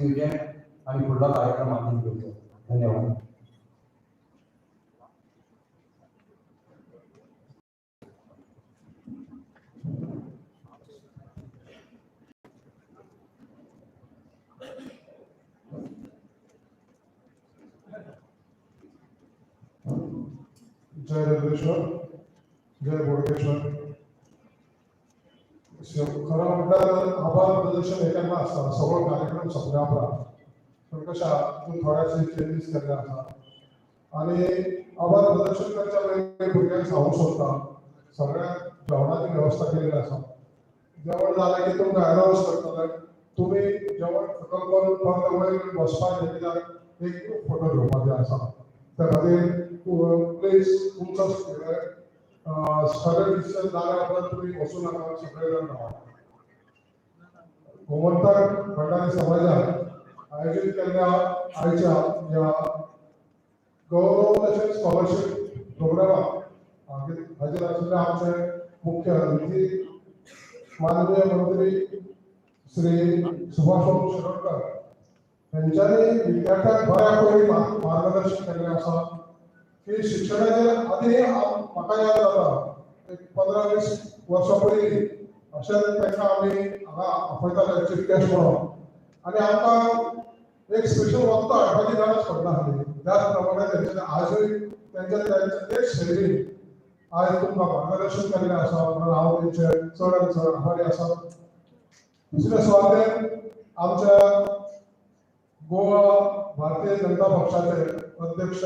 दिवचें आनी फुडलो कार्यक्रम हातीन घेवचो. धन्यवाद. जय रत्नेश्वर, जय बोडगेश्वर. खरं म्हटल्यार आभार प्रदर्शन हे केन्ना आसता, सगळो कार्यक्रम सोंपल्या उपरांत. पूण कशें आहा, थोडेशे चेंजीस केल्ले आसा आनी आभार प्रदर्शन करच्या पयलीं भुरग्यांक सांगूंक सोदता, सगळ्या जेवणाची वेवस्था केल्ली आसा. जेवण जालें की तुमकां अनावन्स करतले, तुमी जेवण खतम करून परत वयर बसपाचें, कित्याक एक फोटो घेवपाचे आसा. त्या खातीर प्लीज तुमचो सगळे डिसिजन जाल्या उपरांत तुमी वचूं नाका, सगळे जाण रावा. गोमंतक भंडारी समाजान आयोजीत केल्ल्या आयच्या ह्या गौरव तशेंच स्कॉलरशीप प्रोग्रामाक हाजीर आशिल्ले आमचे मुख्य अतिथी माननीय मंत्री श्री सुभाष शिरोडकर हेंच्यांनी विद्यार्थ्यांक बऱ्या पयलीं मार्गदर्शन केल्लें आसा की शिक्षणाचेर आदी म्हाका याद जाता एक 15-20 वर्सां पयलीं अशेंच तांकां आमी हांगा आपयताले चीफ गेस्ट म्हणून आनी आमकां एक स्पेशल वक्तो हाडपाची गरज पडनासली. त्याच प्रमाणे तेंच्यांनी आजूय तेंच्या तेच शैलीन आयज तुमकां मार्गदर्शन केल्लें आसा म्हणून हांव तेंचे चड आनी चड आभारी आसा. दुसरे सुवातेर आमच्या गोवा भारतीय जनता पक्षाचे अध्यक्ष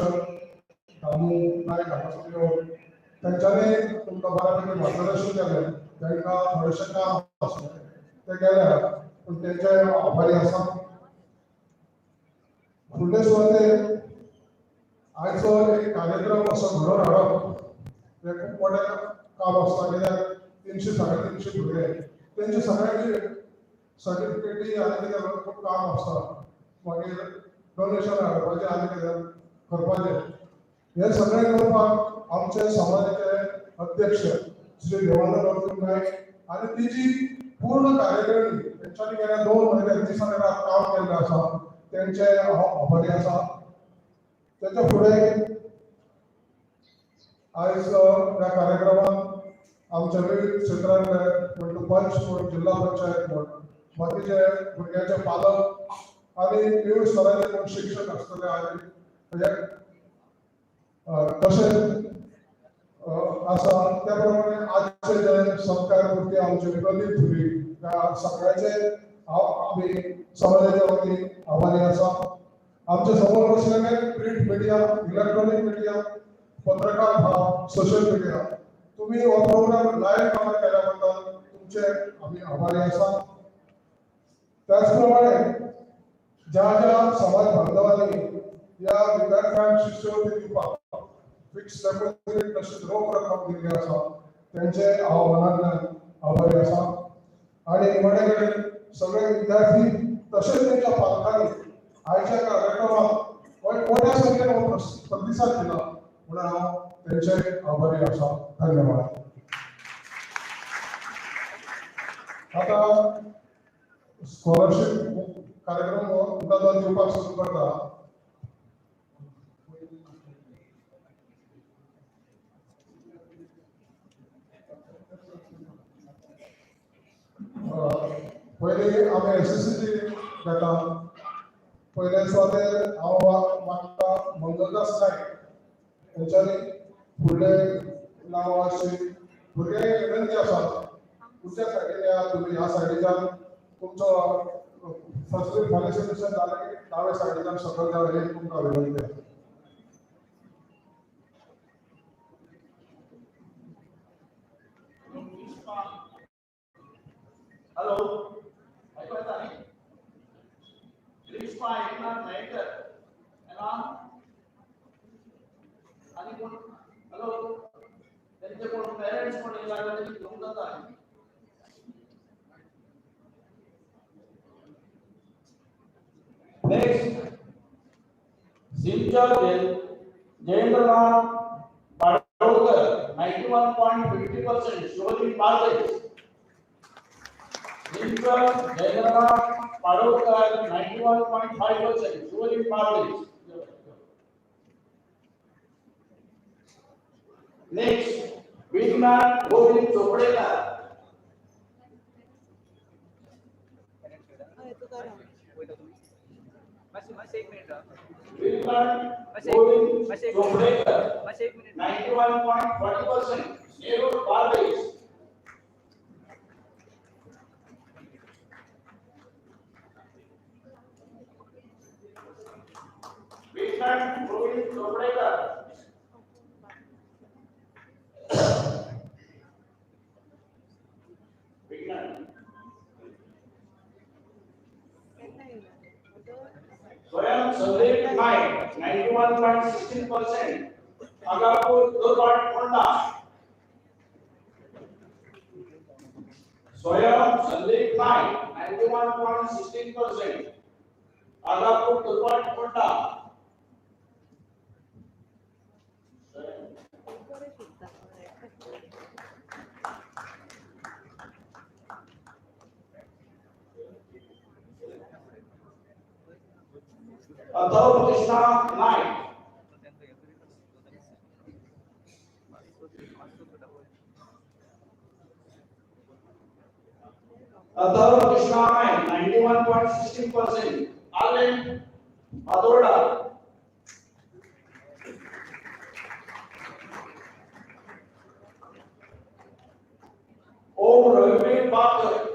दामू नायक हांगासर येवन तेंच्यांनी तुमकां बऱ्यापैकी मार्गदर्शन केलें. तांकां थोडेशें काम आसलें तें केलें, पूण तेंचे आभारी आसा. फुडले सुवातेर आयचो एक कार्यक्रम असो घडोवन हाडप हें खूब मोठें काम आसता, कित्याक 300-350 भुरगे तेंचे सगळ्यांची सर्टिफिकेटी आनी कितें खूब काम आसता, मागीर डोनेशन हाडपाचें आनी कितें करपाचें. हें सगळें करपाक आमचे समाजाचे अध्यक्ष श्री देवानंद अर्जुन नायक आनी तेजी पूर्ण कार्यकारिणी तेंच्यांनी गेल्या 2 म्हयने दिसान रात काम केल्लें आसा, तेंचे हांव आभारी आसा. तेच्या फुडें आयज ह्या कार्यक्रमाक आमच्या विविध क्षेत्रांतले म्हणटा पंच म्हण, जिल्हा पंचायत म्हण, बाकीचे भुरग्यांचे पालक आनी विविध स्तरांचे कोण शिक्षक आसतले आनी तशेंच आसा. त्या प्रमाणे आजचे जे सत्कार करपी आमचे प्रदीप धुरी ह्या सगळ्याचे हांव आमी समाजाच्या वतीन आभारी आसा. आमच्या समोर बसलेले प्रिंट मिडिया, इलेक्ट्रॉनिक मिडिया, पत्रकार भाव, सोशल मिडिया, तुम्ही हो प्रोग्राम लायव्ह कव्हर केल्या बद्दल तुमचे आमी आभारी आसा. त्याचप्रमाणे ज्या ज्या समाज बांधवांनी या विद्यार्थ्यांक शिश्यवृत्ती दिवपाक फिक्स डेपॉझिट तशीच रोख रक्कम दिल्ली आसा तेंचे हांव मनांतल्यान आभारी आसा. आनी निमाणे कडेन सगळे विद्यार्थी तशेंच तेंच्या पालकांनी आयच्या कार्यक्रमाक मोठ्या संख्येन हो प्रतिसाद दिला म्हणून हांव तेंचे आभारी आसा. धन्यवाद. आतां स्कॉलरशीप कार्यक्रम उमेदवार दिवपाक सुरू करता. पयलीं आमी एसएससी घेता. पयले सुवातेर हांव मागता मंगलदास नायक हेंच्यांनी फुडले नांव अशी भुरग्यांक विनंती आसा, तुमच्या सायडीन या तुमी ह्या सायडीच्यान तुमचो फर्स्ट फेलिसिटेशन जालें की दावे सायडीच्यान सकयल देंव ही तुमकां विनंती आसा. हॅलो, ऐकू येता न्ही? ग्रीष्मा एकनाथ नायकर आनी कोण? हॅलो, तेंचे कोण पेरंट्स कोण येयला जाल्यार तेणी घेवंक जाता. Next, Silchar Jayendranath Padolkar 91.50% Shivaji Pardes. Silchar Jayendranath Padolkar 91.5%, Shivali Pardes. Next, Vignan Govind Chopdekar. Vignan Govind Chopdekar 91.40%, Nerul Pardes. Vignan Govind Chopdekar. Vignan. Swayam Sandeep Naik 91.16%, Agapur Durbat Ponda. Swayam Sandeep Naik 91.16%, Agapur Durbat Ponda. Atharv Krishna Naik. Atharv Krishna Naik 91.16%, Arlen Adorda. Om Raghuvir Bankar.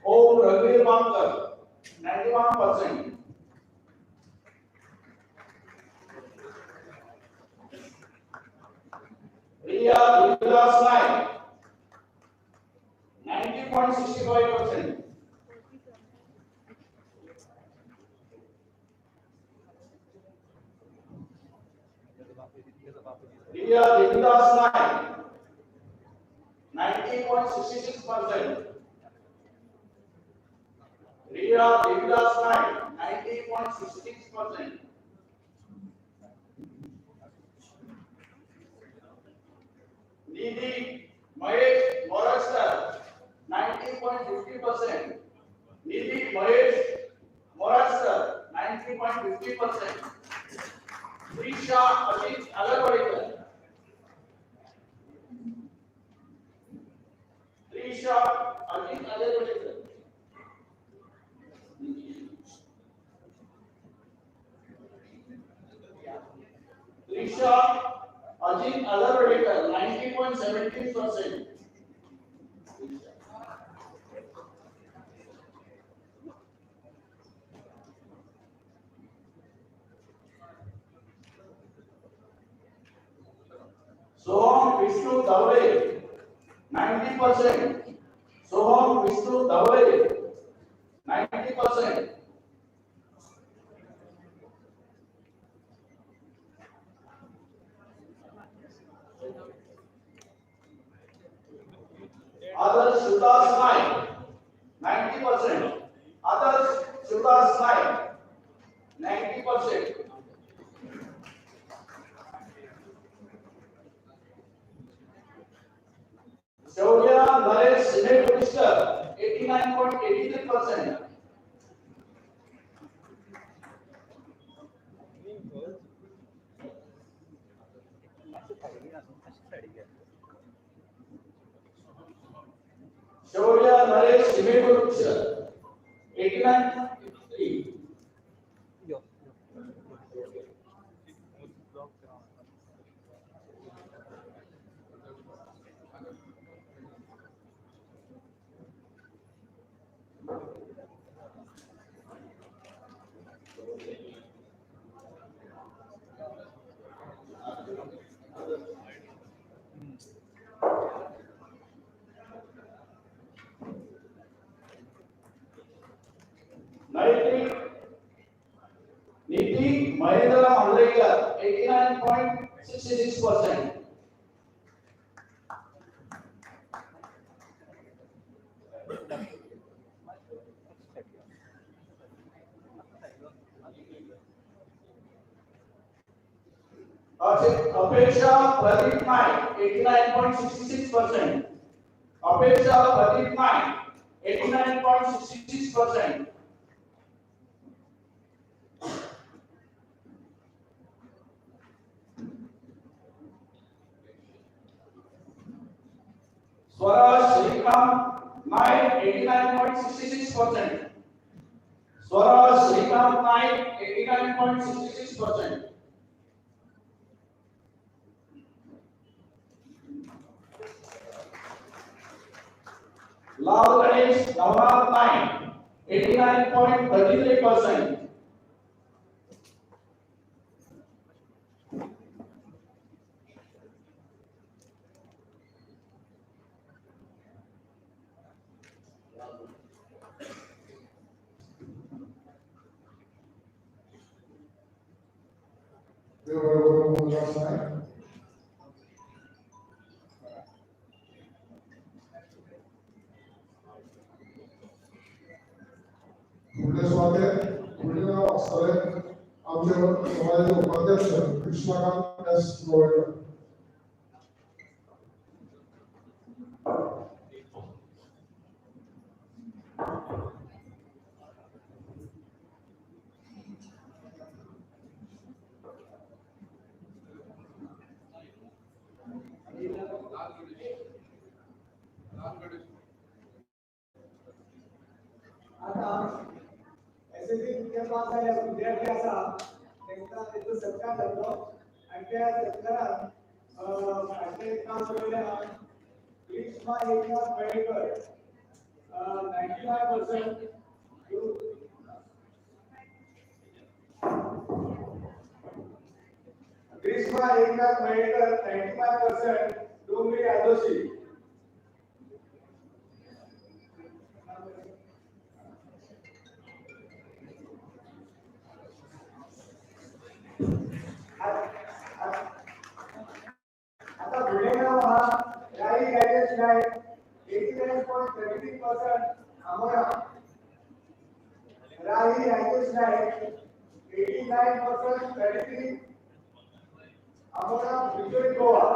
Om Raghuvir Bankar 91%. Riya Devidas Naik 90.65%. Riya Devidas Naik 90.66%. Riya Devidas Naik 90.66%. Nidhi Mahesh Moraskar 90.50%. Nidhi Mahesh Moraskar 90.50%. Trisha Ajit Agarwadekar. Trisha Ajit Agarwadekar. Trisha Ajit Agarwadekar 90.17%. Soham Vishnu Dhavale 90%. Soham Vishnu Dhavale 90%. Adarsh Shivdas Naik 90%. Adarsh Shivdas Naik 90%. Shaurya Naresh Sineguliskar 89.83%. Shaurya Naresh Sineguliskar 89.83. Niti Mahendra Mandrekar 89.66%. Apeksha Pradeep Naik 89.66%. Apeksha Pradeep Naik 89.66%. Swaraj Shrikant Naik 89.66%. Swaraj Shrikant Naik 89.66%. Lal Ganesh Navnath Naik 89.33%. देव बरें करूं मोहनदास नायक. फुडले सुवातेर फुडलें नांव आसतलें आमचे समाजाचे उपाध्यक्ष कृष्णकांत एस गोवेकर. आता एसएससी पास जाल्ले विद्यार्थी आसा तांकां तेचो सत्कार जातलो आनी त्या सत्कारान फाटलें काम केल्लें आहा Grishma Eknath Pedekar 95%. Grishma Eknath Pedekar 95% Dongri Adoshi. आता फुडलें नांव आहा Rai Rajesh Naik 89.33% Amona. Rai Rajesh Naik 89.33 Amona Bijoy Goa.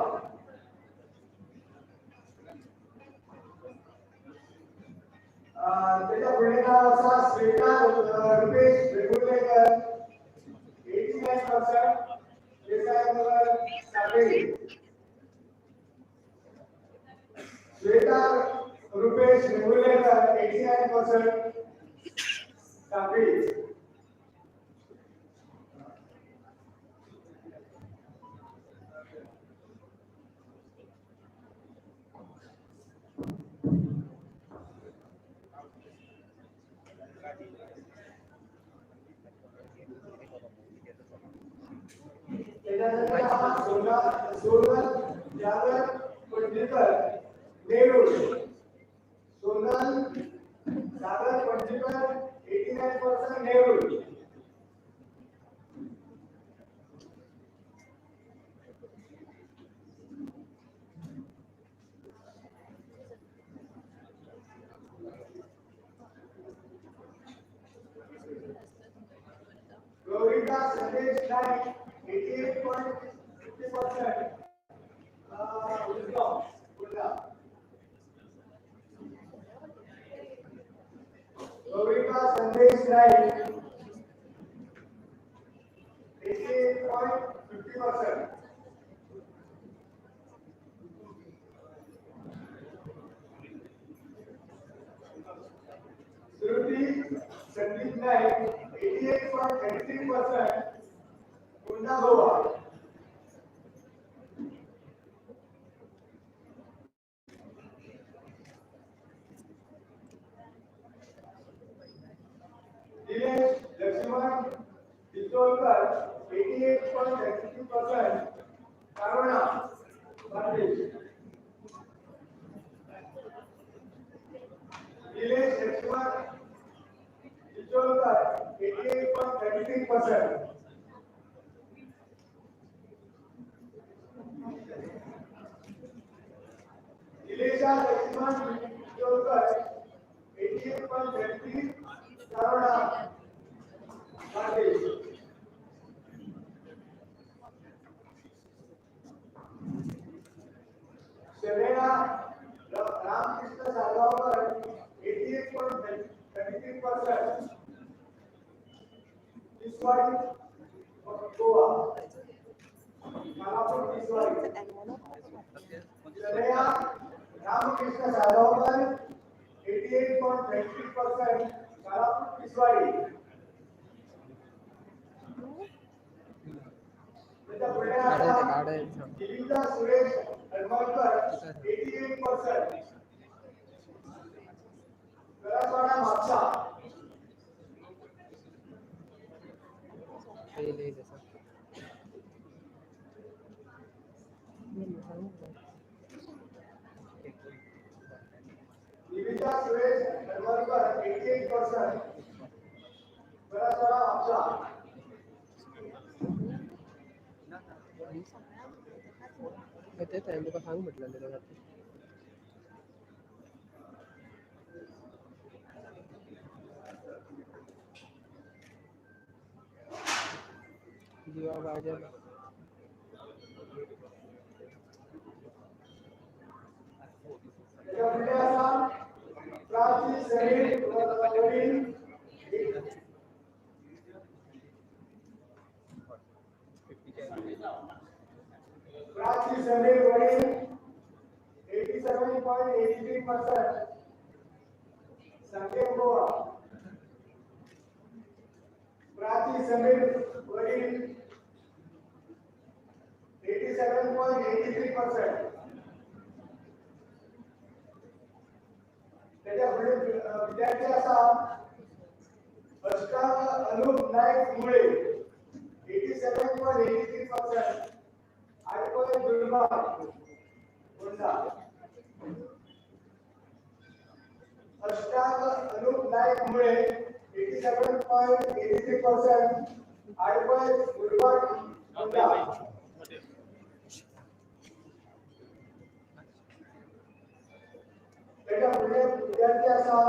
तेच्या फुडलें नांव आसा Shweta Rupesh Vengurlekar 89% Desai Nagar Sanquelim. Shweta Rupesh Vengurlekar 89% Sanquelim. Sonal Yadav Panjikar Nerul. Sonal Sagar Panjikar 89% Nerul. Gaurika Sandesh Naik 88.50% Ujgaon Kurla. Gaurika Sandesh Naik 88.50%. Shruti Sandeep Naik 88.33% Kunda Goa. Dinesh Laxman Dicholkar 88.32% Karona Bardez. Dinesh Laxman Dicholkar 88.33%. Ilesha Laxman Dicholkar 88.33 Karona Bardez. Sharena Ramakrishna Salgaonkar 88. Tiswadi Goa. Khalapur Tiswadi. Shanaya Ramakrishna Salgaonkar 88.33%, Khalapur Tiswadi. त्याच्या पुढे आसा Jivita Suresh Admalkar 88%, Karaswada Mapusa. Jivita Suresh Admalkar 88%, Karaswada Mapusa. तेच हांवें तुका सांग म्हटलें तेच्या खातीर. जिवा बाजार त्याच्या पुढे आसा प्राची समीर वडील Prachi Sameer Vadil 87.83%, Sanguem Goa. Prachi Sameer Vadil 87.83%. त्याच्या पुढे विद्यार्थी आसा अष्टांग अनुप नायक मुळे 87.83%, आयपॉय Durga Ponda. Ashtang Anup Naik Mule 87.83%, आयपॉय Durga Ponda. त्याच्या पुढे विद्यार्थी आसा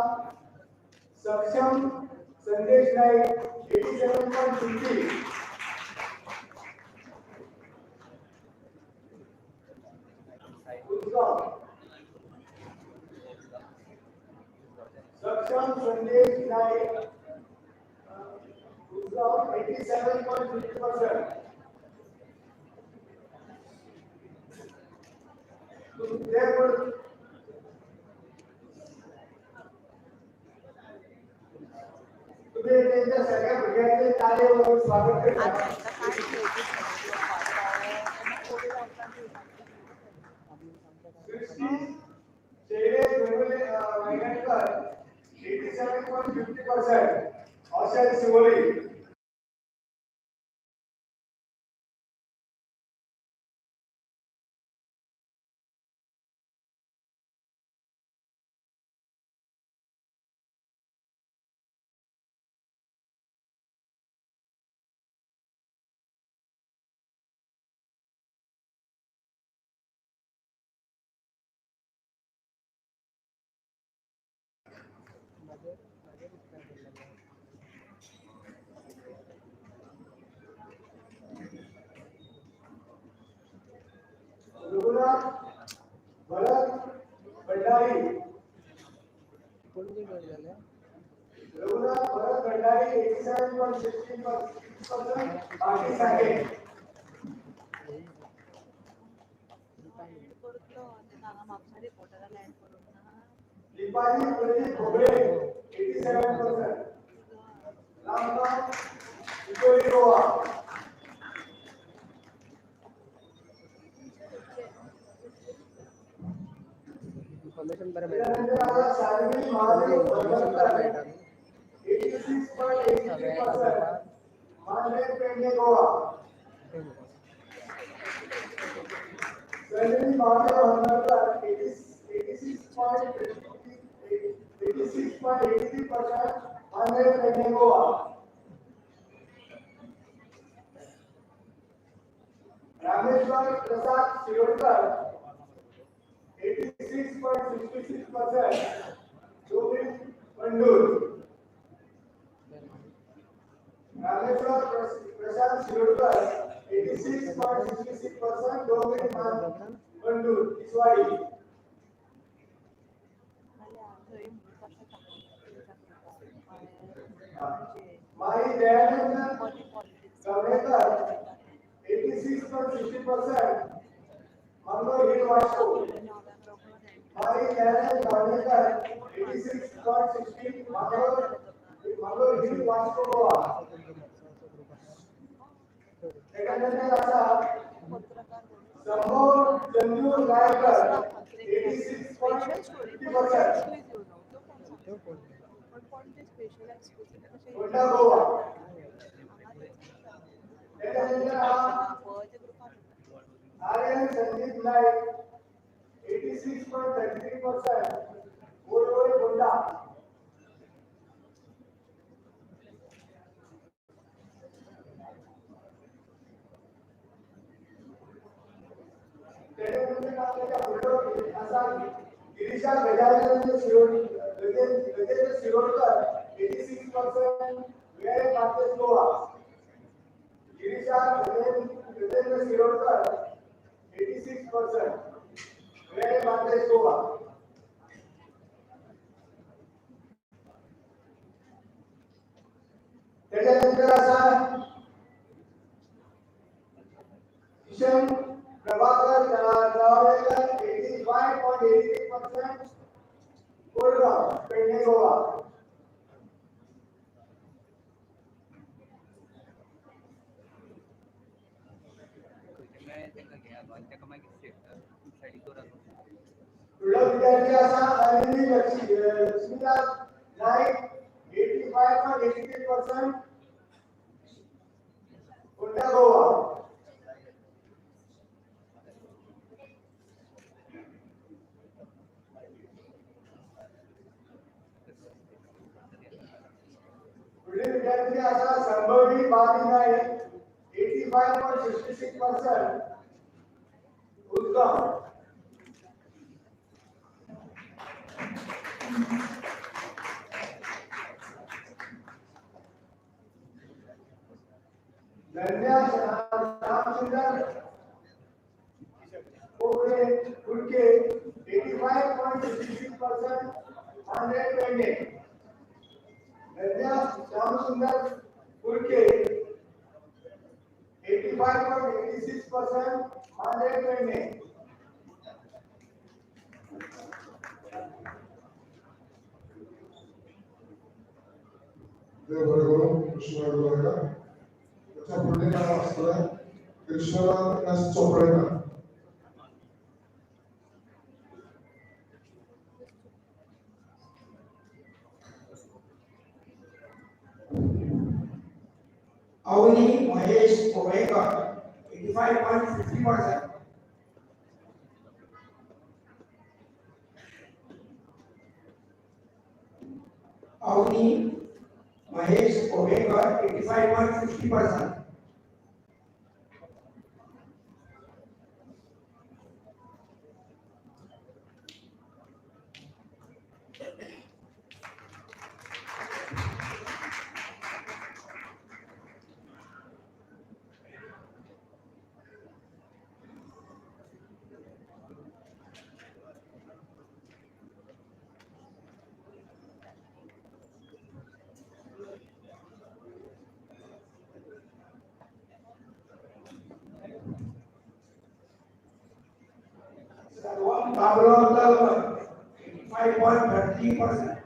सक्षम संदेश Naik 87.50. Saksham Sandesh Naik Usgaon 87.50%. तुम्ही त्यांच्या सगळ्या भुरग्यांचे ताळे वाजवून स्वागत करता. Srishti Shailesh Vaigankar 87.50%, Aushad Siolim. Raghunath Bharat Bhandari Raghunath Bharat Bhandari 87.16%, Bhati Sanguem. Deepali Pradeep Bhogle 87%, Lamgaon Tikoli Goa. Information बरें मेळटा. त्यानंतर आसा सानवी महादेव इन्फॉर्मेशन बरें भगतकर मेळटा न्हू. 86.83%, Mandrem Pedne Goa. Sanvi Mahadev Hanmankar 86.83%, Mandre Pedne Goa. Rameshwar Prasad Shirodkar 86.66%, Chobin Pandur. Rameshwar Prasad Shirodkar 86.66%, Chobin Pandur Tiswadi. Mahi Dayanand 86.60%, Mangalore Hill Vasco. Hari Narayan Gaonekar 86.16, Mangalore Hill Vasco Goa. त्याच्यानंतर असा Sambhav Chandu Gaikar 86.50%, Ponda Goa. त्याच्यानंतर Aryan Sandeep Naik 86.33%, Borvoi Ponda. त्याच्यानंतर आपल्याला पुढं असा Girisha Gajanand Gajendra Shirodkar 86%, Vijay Marques Goa. Girisha Gajendra Shirodkar 86%, Vijay Marques Goa. त्याच्यानंतर असा Kishan Prabhakar Jawadekar 85.83%, Korgaon Pedne Goa. पुढला विद्यार्थी असा अनिल लक्ष्मीदास नाईक 85.83%, Ponda Goa. पुढील विद्यार्थी असा Sambhavi Babi Naik 85.66%, Usgaon. Dhanya Shyamsundar Kokade Kudke 85.66%, Andre Pende. Dhanya Shyamsundar Kudke 85.86%, Andre Pende. देव बरे करू कृष्ण गुरुवार. त्याच्या पुढे नाव असतं Krishna S Chopdekar. Avani Mahesh Kovekar 85.50%. Avani Mahesh Kovekar 85.50%. Pablo Talwar 85.30%.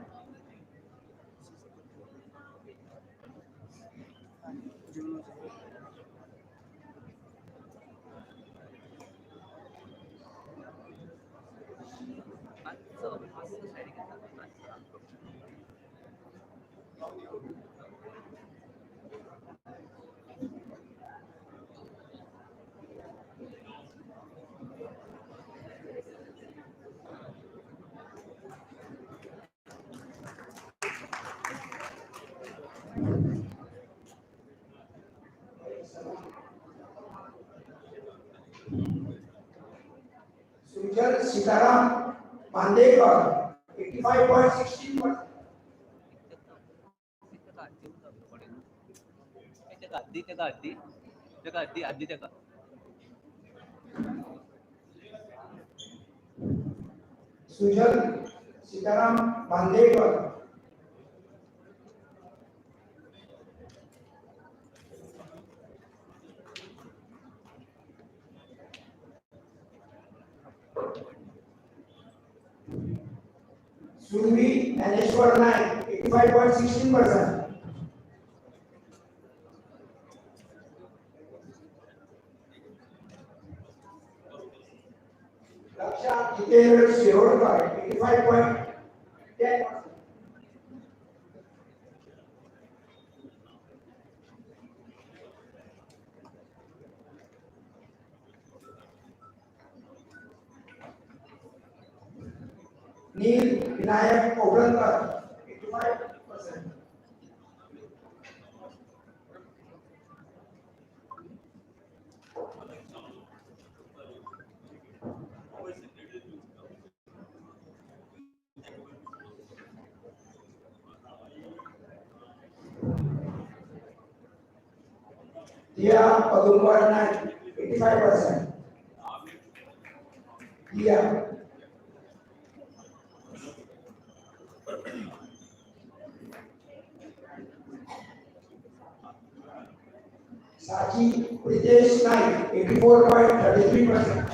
Sujal Sitaram Pandekar 85.16%. Sujal Sitaram Bandekar Survi Dnyaneshwar Naik, 85.16%. Laksha Jitendra Shirodkar, 85.10%. Neel Vinayak Kobrankar, 85%. Diya Padumbar Naik, 85%. Diya. Sachi Pritesh Naik, 84.33%.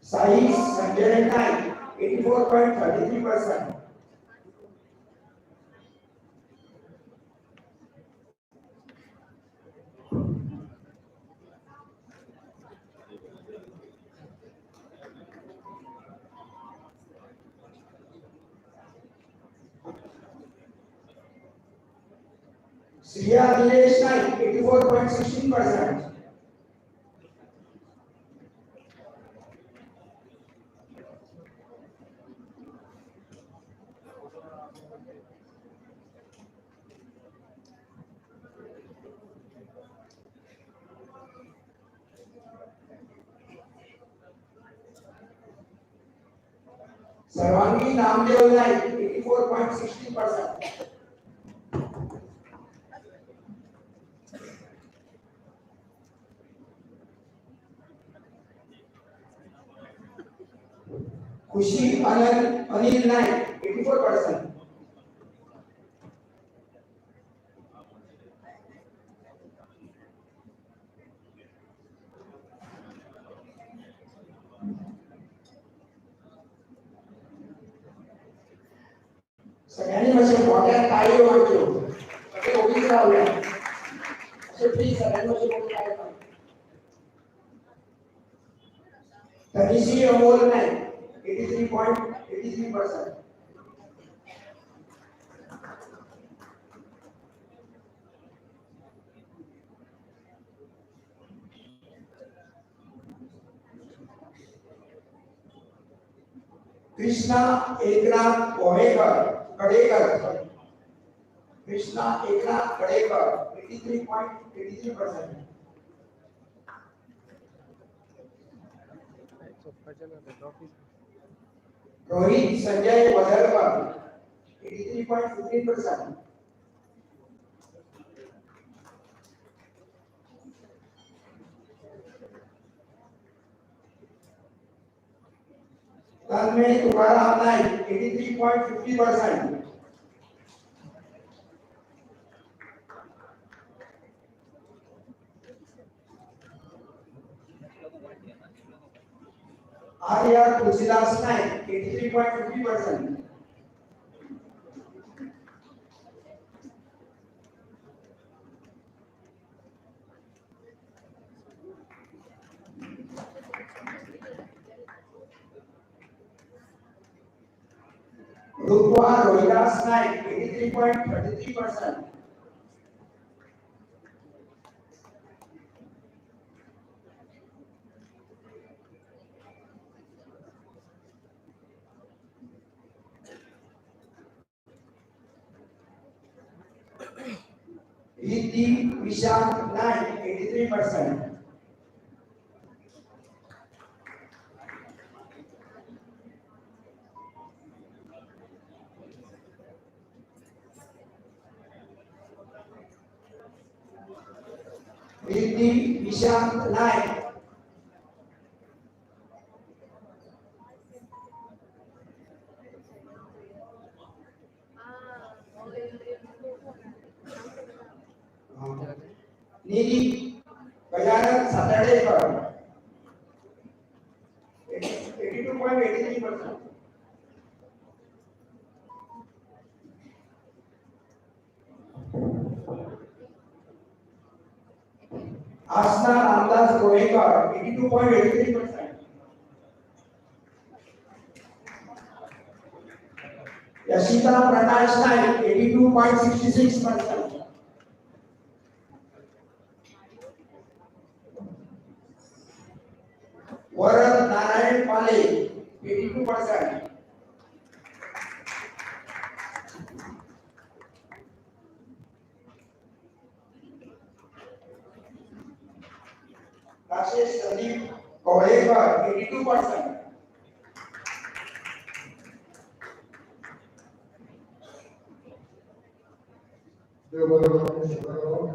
Sai Sanjay Naik, 84.33%. Shriya Dinesh Naik, 84.16%. Sarvangi Namdev Naik, 84.16%. Khushi Anil Naik, 84%. सगळ्यांनी मातशें मोठ्यान ताळयो मारच्यो, सगळे ओगीच रावले, अशें please सगळ्यांनी मातशें मोठ्यान ताळयो मारच्यो. Tanishi Amol Naik, 83.83%. Krishna Eknath Kohekar, Kadekar. Krishna Eknath Kadekar, 83.83%. Rohit Sanjay Vazarkar, 83.15%. Tanmay Tukaram Naik, 83.50%. Arya Tulsidas Naik, 83.50%. Rutwa Rohidas Naik, 83.33%. Riddhi Vishal Naik, 83%. Riddhi Vishal Naik. Nidhi Gajanan Satardekar 82.83%. Asna Ramdas Govekar 82.83%. Yashita Prakash Naik 82.66%. Varad Narayan Pale 82%. Rajesh Sandeep Kavlekar 82%. देव बरें करूं, शुक्र करूं.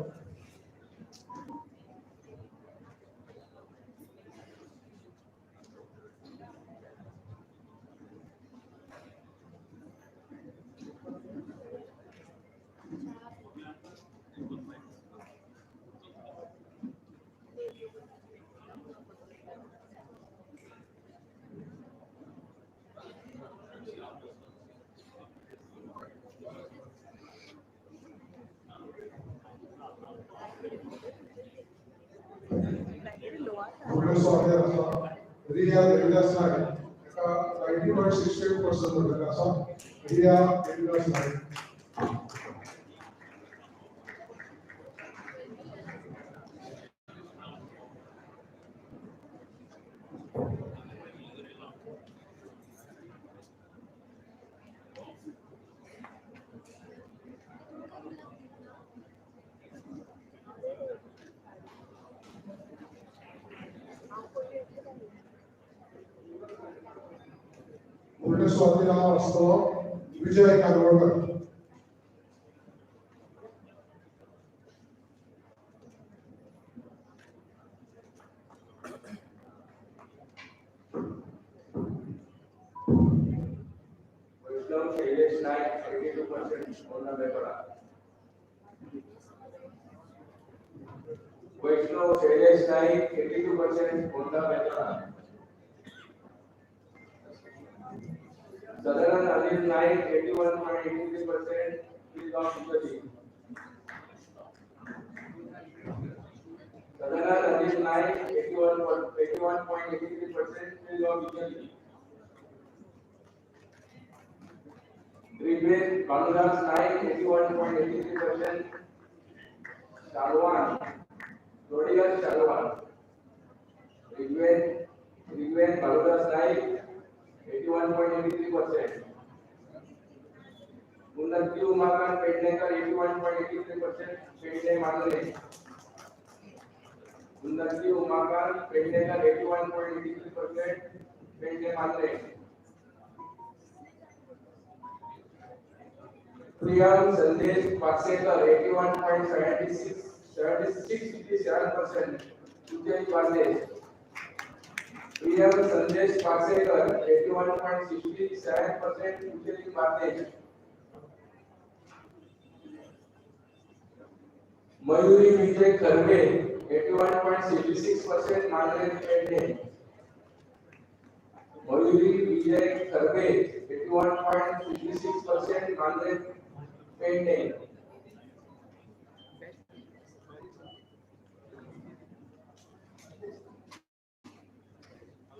फुडलो स्वागत आसा रिया देविदास नायक ताका 90.68% मेळिल्लें आसा. रिया देविदास नायक. फुडलें स्वाती नांव आसतलो Vijay Karwalkar. Vaishnav Shailesh Naik 82% Ponda Betoda. Vaishnav Shailesh Naik 82% Ponda Betoda. Sadanand Anil Naik 81.83% Pilgaon Chikhli. Sadanand Anil Naik 81.83% Pilgaon Chikhli. Rigved Bhanudas Naik 81.83% Shalwan Lodiyar Shalwan. Rigved Bhanudas Naik 81.83%. Unnati Umakant Pednekar 81.83% Pedne Mandre. Unnati Umakant Pednekar 81.83% Pedne Mandre. Priyam Sandesh Parsekar 81.76 57% Ujjain Pardesh. Priyam Sandesh Parsekar 81.67% Ujjain Pardesh. Mayuri Vijay Kharve 81.66% Mandre Pedne. Mayuri Vijay Kharve 81.66% Mandre Pedne.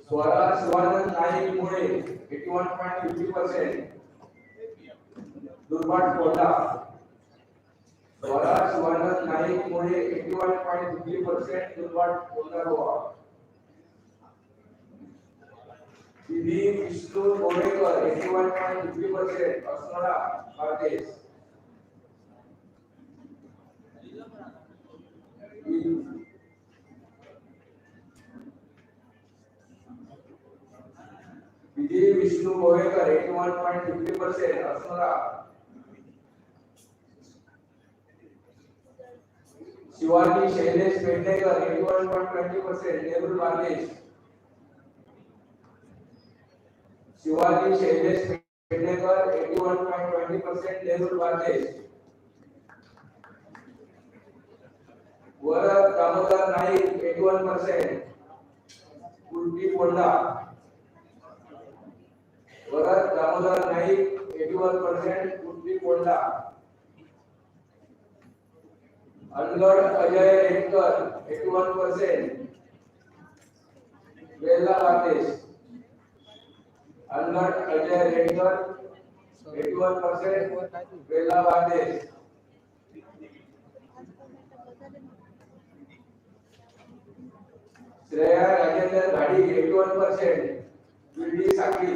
Swara Shivanand Naik Mule 81.50% Durbhat Ponda. Swara Shivanand Naik Mule 81.50% Durbhat Ponda Goa. Vidhi Vishnu Govekar 81.50% Assonora Bardez. Vidhi Vishnu Govekar 81.50% Assonora. Shivani Shailesh Pednekar 81.20% Nerul Bardez. Shivani Shailesh Pednekar 81.20% Nerul Bardez. Varad Damodar Naik 81%, Kudti Ponda. Varad Damodar Naik 81%, Kudti Ponda. Angad Ajay Renkar 81%, Bela Bardez. Angad Ajay Renkar 81%, Bela Bardez. Shreya Rajendra Ghadi 81%, Biddi Sakli.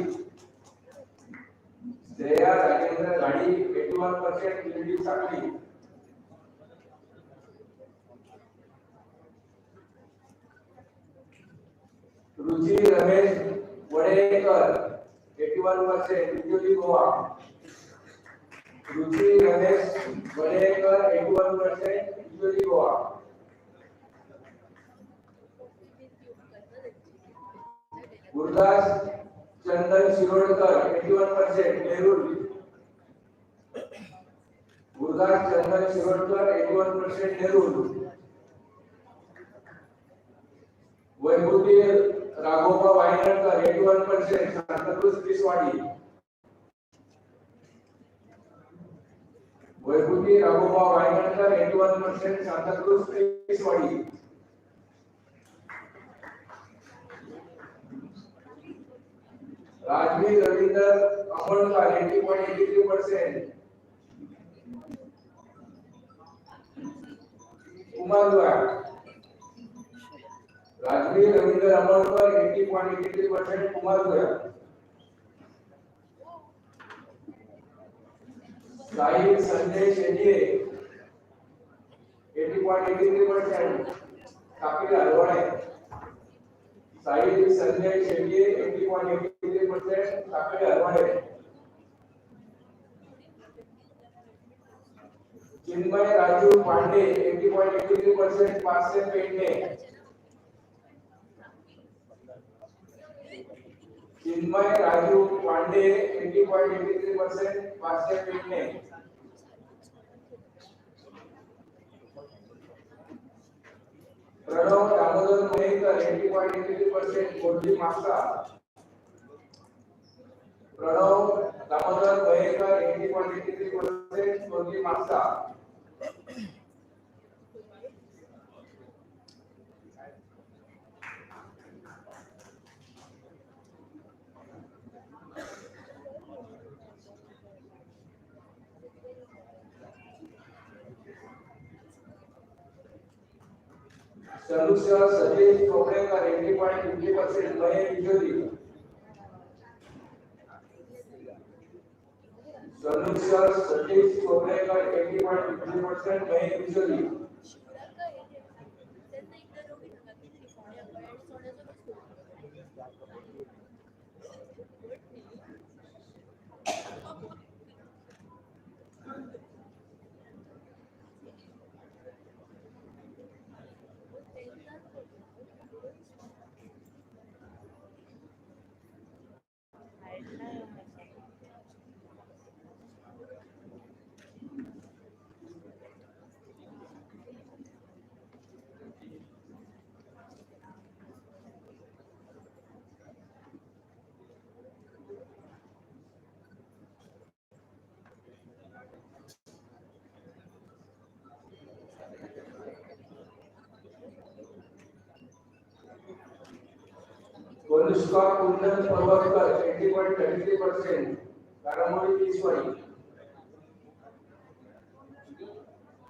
Shreya Rajendra Ghadi 81%, Biddi Sakli. Ruchi Ramesh Wadekar 81%, Bijoli Goa. Ruchi Ramesh Wadekar 81%, Bijoli Goa. Gurudas Chandan Shirodkar 81%, Nerul. Gurudas Chandan Shirodkar 81%, Nerul. Vaibhuti Raghoba Wainankar 81%, Santacruz Tiswadi. Vaibhuti Raghoba Wainankar 81%, Santacruz Tiswadi. Rajveer Ravindra Amonkar 80.83%, Kumar. Rajveer Ravindra Amonkar 80.83%, Kumar. Sahil Sanjay Shetye 80.83%, Kapil Alwade. Sahil Sanjay Shetye 80.83%, Kapil Alwade. Chinmay Raju Pande 80.83%, Parse Pedne. Chinmay Raju Pande 80.83%, Parse Pedne. Pranav Damodar Mahekar 80.83%, Godli Mapsa. Pranav Damodar Mahekar 80.83%, Godli Mapsa. Sanusha Satish Chopdekar 80.50%, Mahe Bijoli. Sanusha Satish Chopdekar 80.50%, Mahe Bijoli. Kanushka Kundan Parvatkar 80.33%, Karamoli Tiswadi.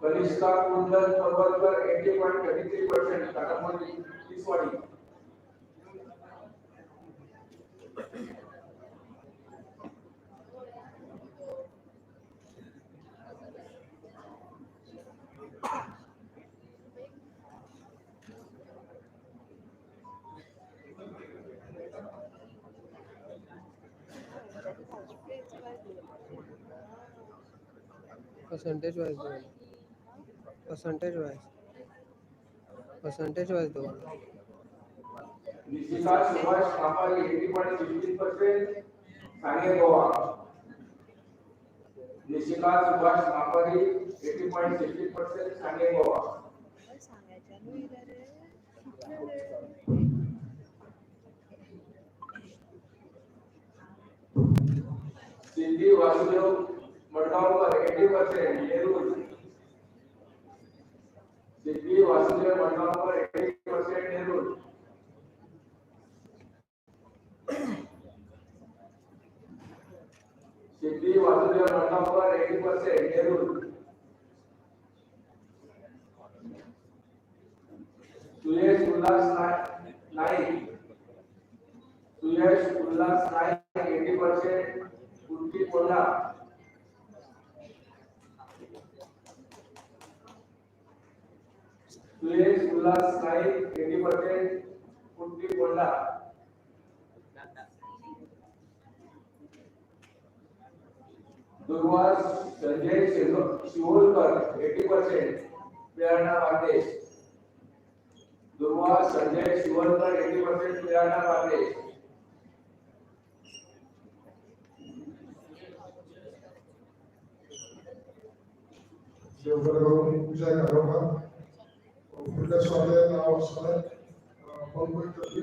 Kanishka Kundan Parvatkar 80.33%, Karamoli Tiswadi. Percentage wise दो, percentage wise, percentage wise दो। Nishika Subhash Mapari 80.16%, Thane Goa. Nishika Subhash Mapari 80.16%, Thane Goa. Siddhi Vasudev Madgaonkar 80% Nerul. Siddhi Vasudev Madgaonkar 80% Nerul. Siddhi Vasudev Madgaonkar 80% Nerul. Suyash Ulhas Naik. Suyash Ulhas Naik 80% Kudgi Ponda. Suyash Ulhas Naik 80% Kudgi Ponda. Durvas Sanjay Shivolkar 80% Prerna Pardesh. Durvas Sanjay Shivolkar 80% Prerna Pardesh. देवघर करून विजय कारोबार फुडल्या सुवाळ्यात नाव आसतलें पंकज करपी.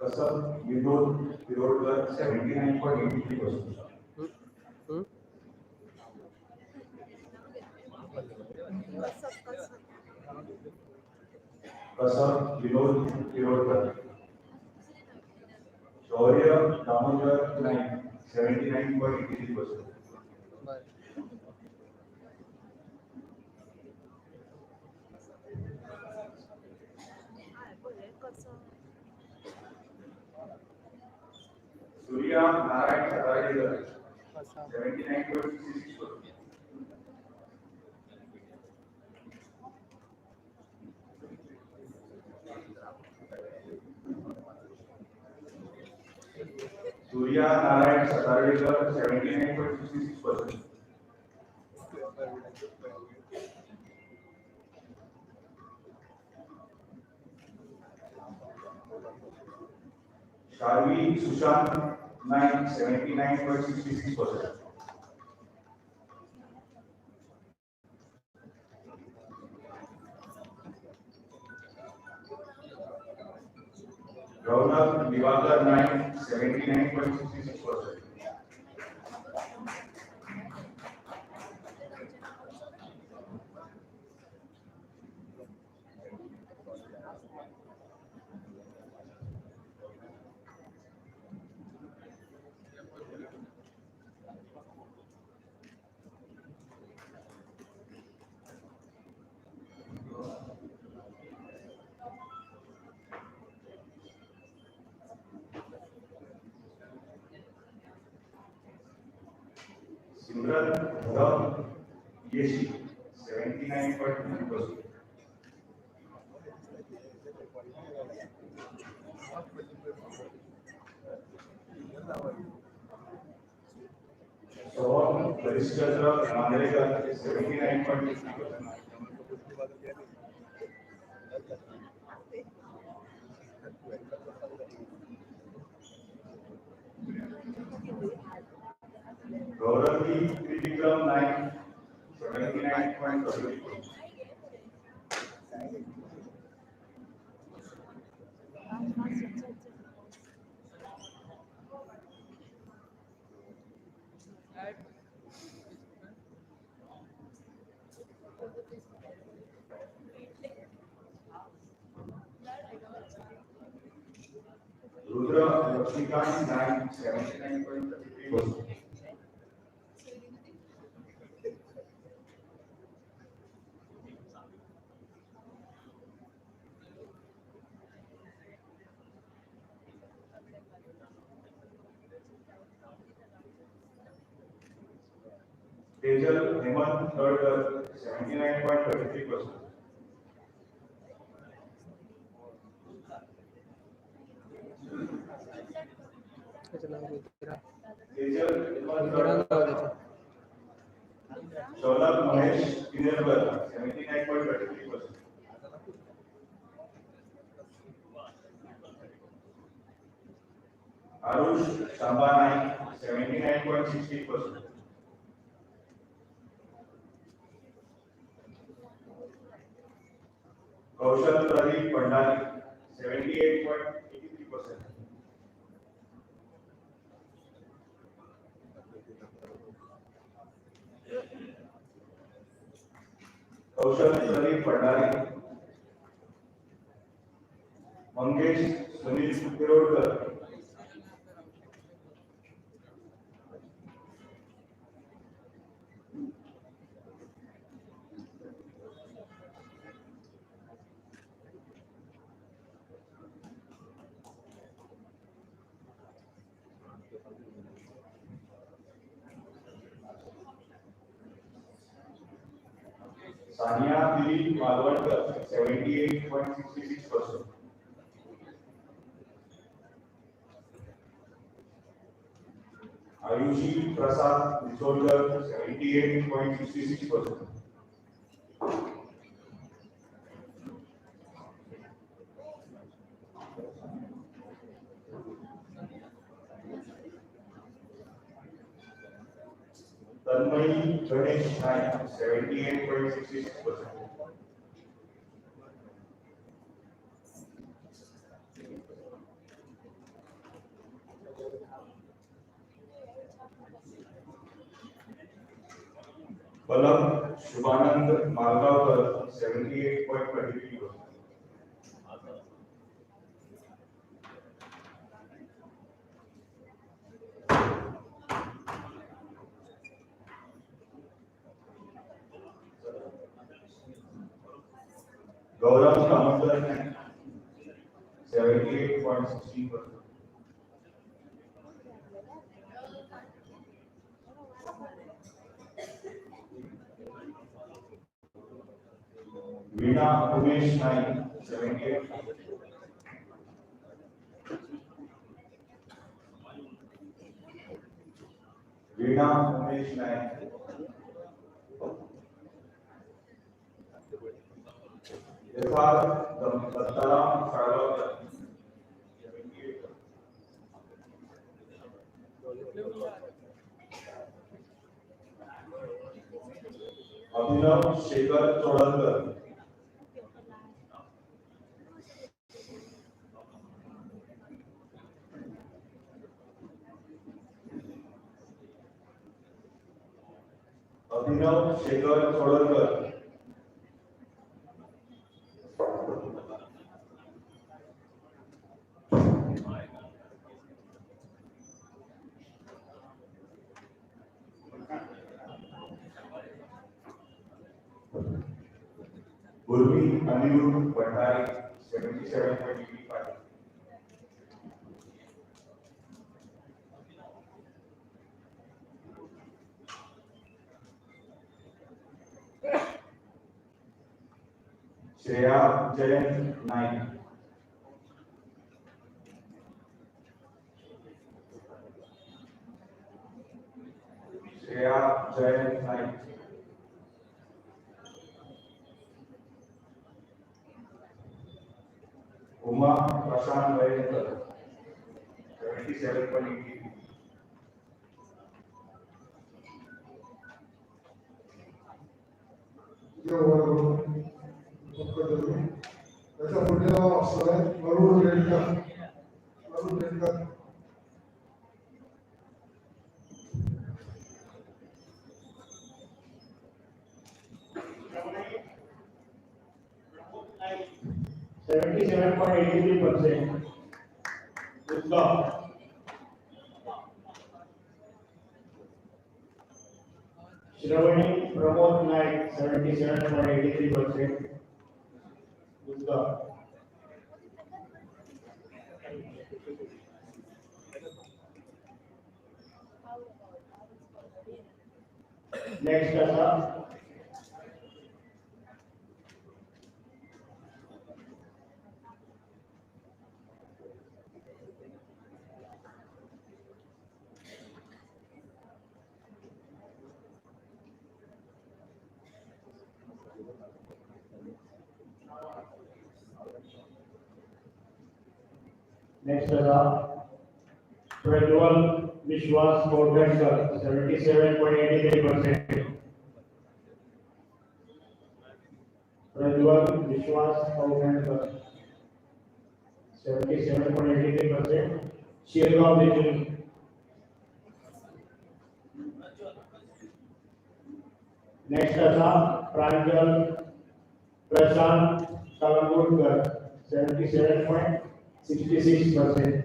Kasab Vinod Tirodkar 79.83%. Kasab Vinod Tirodkar. Shaurya Damodar Naik 79.83%. Surya Narayan Satarkar 79.66%. Surya Narayan Satarkar 79.66%. Sharvi Sushant Naik 79.66%. Raunak Diwakar Naik 79.66%. Simran Dharam Yeshi 79.2%. Soham Harishchandra Mandrekar 79.2%. Gaurangi Trivikram Naik 79.33%. Rudra Lakshmikant Naik 79.33%. Tejal Hemant Tadkar 79.33%. Tejal Hemant Tadkar. Shaulak Mahesh Kinerwar 79.33%. Arush Samba Naik, 79.60%. Kaushal Pradeep Bhandari, 78.83%. Kaushal Pradeep Bhandari. Mangesh Sunil Tirodkar. Sania Dilip Malvankar, 78.66%. Ayushi Prasad Nisolkar, 78.66%. Tanmayi Ganesh Naik, 78.66%. Palak Shubhanand Malgaonkar, 78.23%. Gaurav Damodar Naik, 78.16%. Veena Umesh Naik, 78. Veena Umesh Naik. Yatharth Dattaram Salgaonkar, 78. Abhinav Shekhar Chodankar. Abhinav Shekhar Chodankar. Urvi Anirudh Bhandari, 77.85. Shreya Jayant Naik. Shreya Jayant Naik. Uma Prashant Vayankar, 77.83. त्याच्या पुढे नाव असणार आहे Arun Redkar. Arun Redkar. 77.83%. Udgaon. Shravani Pramod Naik, 77.83%. Udgaon. Next आसा next आसा Prajwal Vishwas Kotankar 77.83%. Prajwal Vishwas Kotankar 77.83%. Shirgaon Bicholi. Next आसा Pranjal Prashant Kalangutkar 77.66%.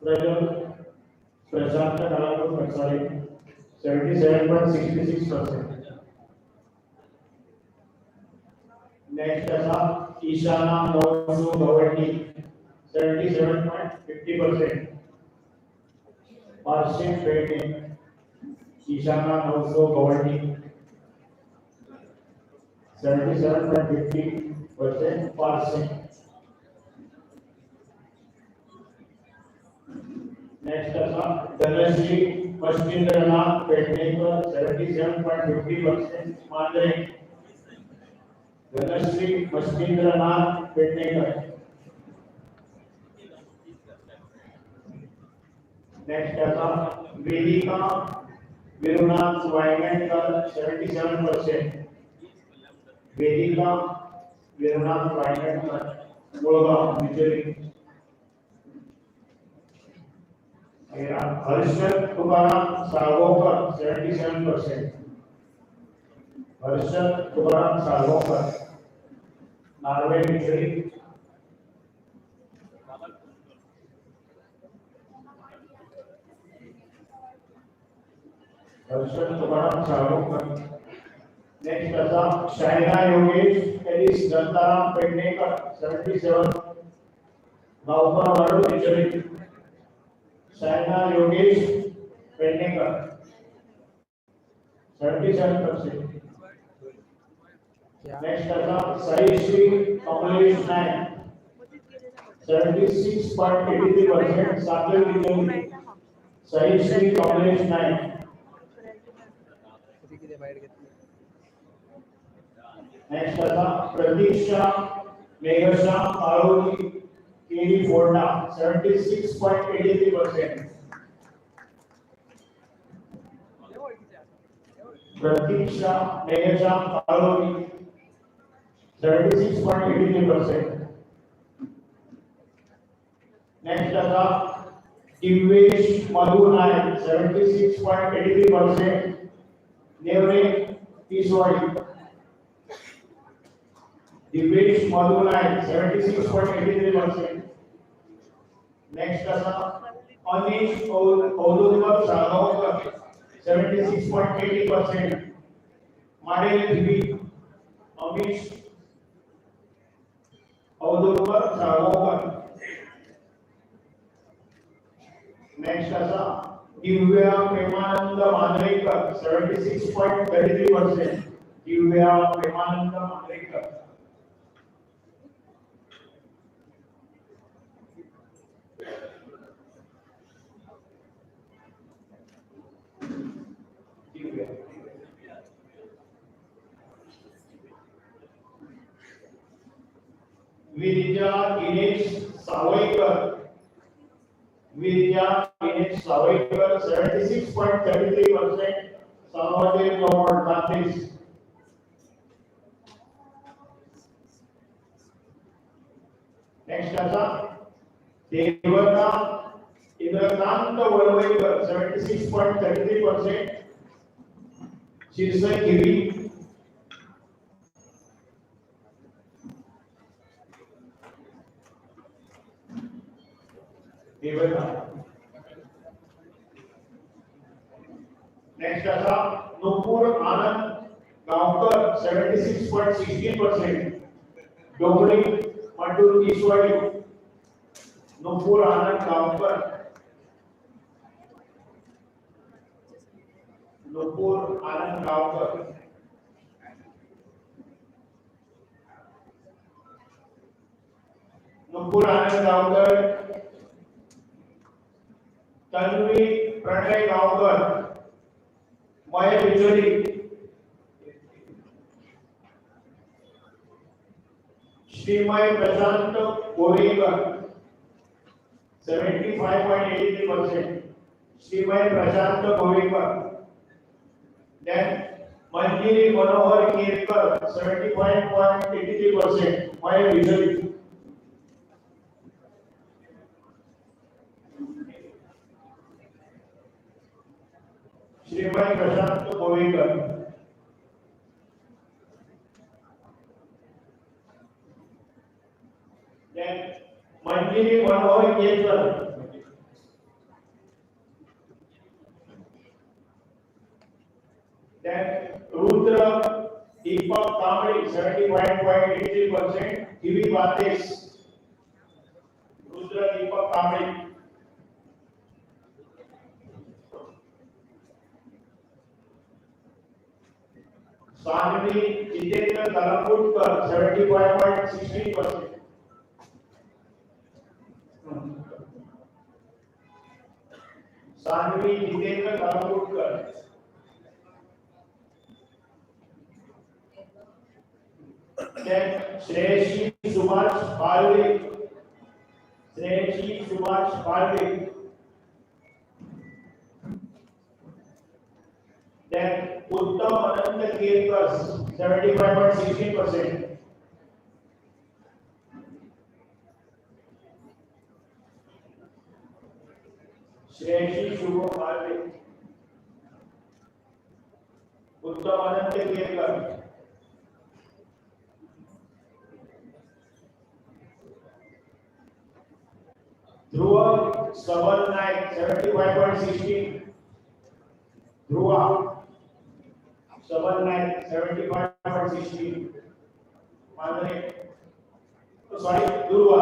Prajwal Prashant Kalangutkar, sorry, 77.66%. Next आसा Ishana Navsu Gawandi 77.50%. Parshim Pedne, Ishana Navsu Gawandi 77.50% Parshim. Next आसा Dhanashree Machhindranath Pednekar 77.50% Mandrem. Dhanashree Machhindranath Pednekar. Next आसा Vedika Virunath Vaingankar 77%. Vedika Virunath Vaingankar, Mulgaon Bicholi. Harshad Tukaram Salgaonkar 77%. Harshad Tukaram Salgaonkar, Narve Bicholi. Harshad Tukaram Salgaonkar. Next आसा Shaina Yogesh Alice Gantaram Pednekar 77, Gaonkar Wado Bicholi. Shaina Yogesh Pednekar 77%. Next आसा Saishree Kamlesh Naik 76.83%, Sanquelim Bicholi. Saishree Kamlesh Naik. Next आसा Pratiksha Meghasha Paloli Keri Ponda 76.83%. Pratiksha Meghasha Paloli 76.83%. Next आसा Divyesh Madhu Naik 76.83%, Nevare Tiswadi. Divyesh Madhu Naik 76.83%. Next आसा Anish Avdhutkar Salgaonkar 76.80%, Madel Thivim. Amish Avdhutkar Salgaonkar. Next आसा Divya Premanand Mandrekar 76.33%. Divya Premanand Mandrekar. Divya. Virja Dinesh Sawaikar. Virja Dinesh Sawaikar 76.33%, Salvador Lomond Dantes. Next आसा Devata Indrakant Valvaikar 76.33%, Shirsai Thivim. Devata. Next आसा Nupur Anand Gaonkar 76.16%, Dongri Mandur Tiswadi. Nupur Anand Gaonkar. Nupur Anand Gaonkar. Nupur Anand Gaonkar. Tanvi Pranay Gaonkar, Maya Bicholi. Shrimay Prashant Govekar, 75.83%. Shrimay Prashant Govekar. Then Manjiri Manohar Kerkar, 75.83%. My visual. Shrimay Prashant Govekar. Then Manjiri Manohar Kerkar. Then Rudra Deepak Kamli, 75.83%. TV Bates. Rudra Deepak Kamli. Sanvi Jitendra Kalambutkar, 75.16%. Sanvi Jitendra Kalambutkar. Then Shreyashi Subhash Palve. Shreyashi Subhash Palve. Then Uttam Anand Kerkar, 75.16%. Shreyashi Shubham Palve. Uttam Anand Kerkar. Dhruva Saval Naik, 75.16. Dhruva Saval Naik, 75.16. Sorry, Dhruva.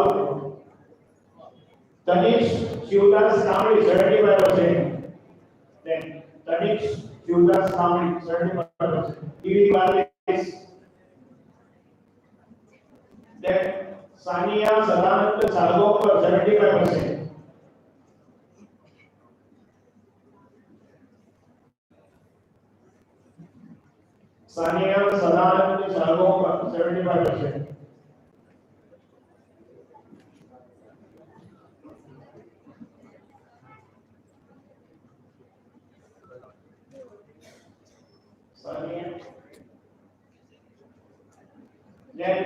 Tanish Shivdas Kamli, 75%. Then Tanish Shivdas Kamli, 75%. TV Barles. Then Sania Sadanand Salgaonkar, 75%. Sania Sadanand Salgaonkar, 75%. Sania. Then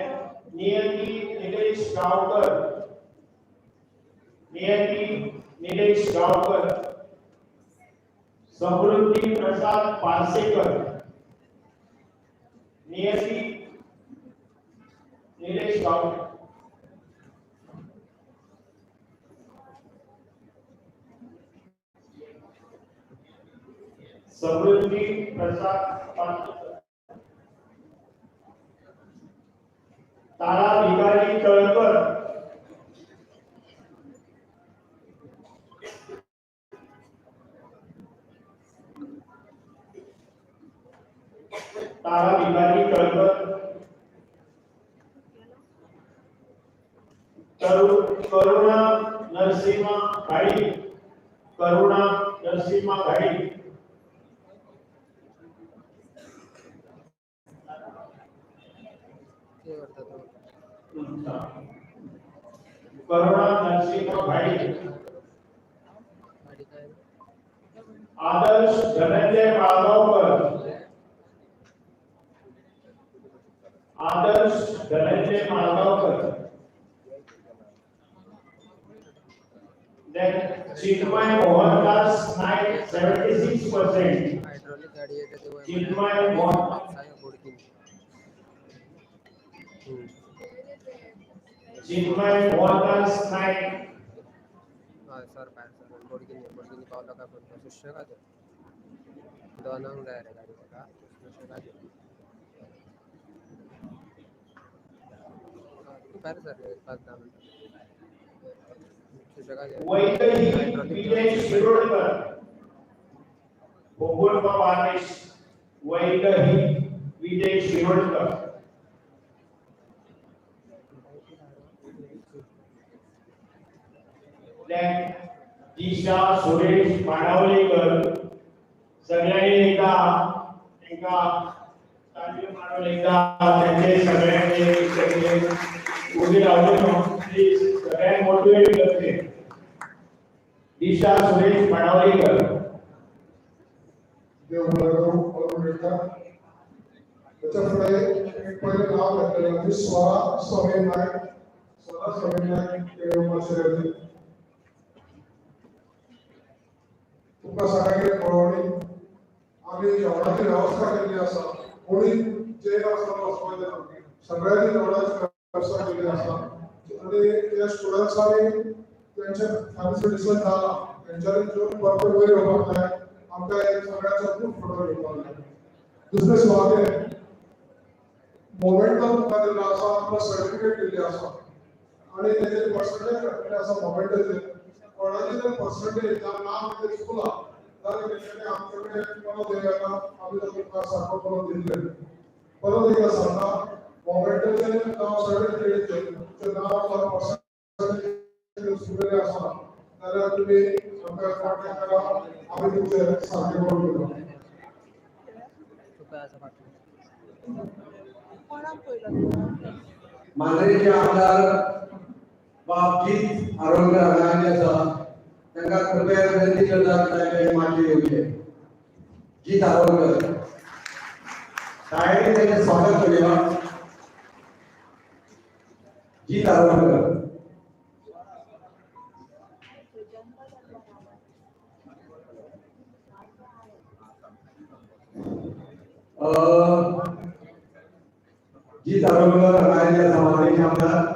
Niyati Nilesh Gaonkar. Niyati Nilesh Gaonkar. Samruddhi Prasad Parsekar. Niyati Nilesh Gaonkar. Samruddhi Prasad Parsekar. Tara Bhikaji Talkar. Tara Bhikaji Talkar. Karuna Narasimha Ghadi. Karuna Narasimha Ghadi. Karuna Narasimha Ghadi. Adarsh Dhananjay Malgaonkar. Adarsh Dhananjay Malgaonkar. Then Chinmay Mohandas Naik, 76%. Chinmay Mohan. Chinmay Mohandas Naik. Sir भायर sir बोडगिनी बोडगिनी पावलो काय पण सुशेगाद दोनांक जाय रे गाडी ताका सुशेगाद तूं भायर सर 5-10 मिनटां सुशेगाद. Vaidehi Vijay Shirodkar. Bogorpa Barvesh. Vaidehi Vijay Shirodkar. Then Disha Suresh Panavlekar. सगळ्यांनी एकदा तांकां ताळयो मारून एकदा त्यांचे सगळ्यांचे सगळे ओगी रावचे न्हू प्लीज सगळ्यांक मोटिवेट करचे. दिशा सुरेश माणावलीकर. देव बरें करूं. अरुण रेडकर. त्याच्या फुडें एक पयलें नांव घेतलेलें स्वरा समीर नायक. स्वरा समीर नायक मातशें तुमकां सगळ्यांक कळोवणी आमी जेवणाची वेवस्था केल्ली आसा. कोणी जेन आसतना वचपाक जायना, सगळ्यांनी जेवणाची वेवस्था केल्ली आसा आनी त्या स्टुडंट्सांनी तेंचे फॅमिली डिसिजन जाला तेंच्यांनी जेवन परत वयर येवपाक जाय. आमकां एक सगळ्यांचो ग्रूप फोटो घेवपाक जाय. दुसरे सुवातेर मोमेंटम तुमकां दिल्लो आसा, आमकां सर्टिफिकेट दिल्ली आसा आनी तेजेर पर्संटेज घातलेले आसा मोमेंटाचेर. कोणाची जर पर्संटेज जावं नांव कितें चुकलां जाल्यार तेंच्यांनी आमचे कडेन परत येता, आमी तो तुमकां सारको करून दितले. परत एकदां सांगता, मोमेंटाचेर जावं सर्टिफिकेटीचेर तुमचें नांव जावं पर्संटेज चुकलेलें आसा जाल्यार तुमी आमकां कॉन्टेक्ट करा, आमी तुमचें सारकें करून दिता. मांद्रेचे आमदार बाब जीत आरोलकर हांगा आसा, तांकां कृपया विनंती करता की तांचे मातशें येवचें. जीत आरोलकर टाळयांनी तांचें स्वागत करुया. जीत आरोलकर. जीत आरोलकर हांगा आयिल्ले आसा मांद्रेचे आमदार.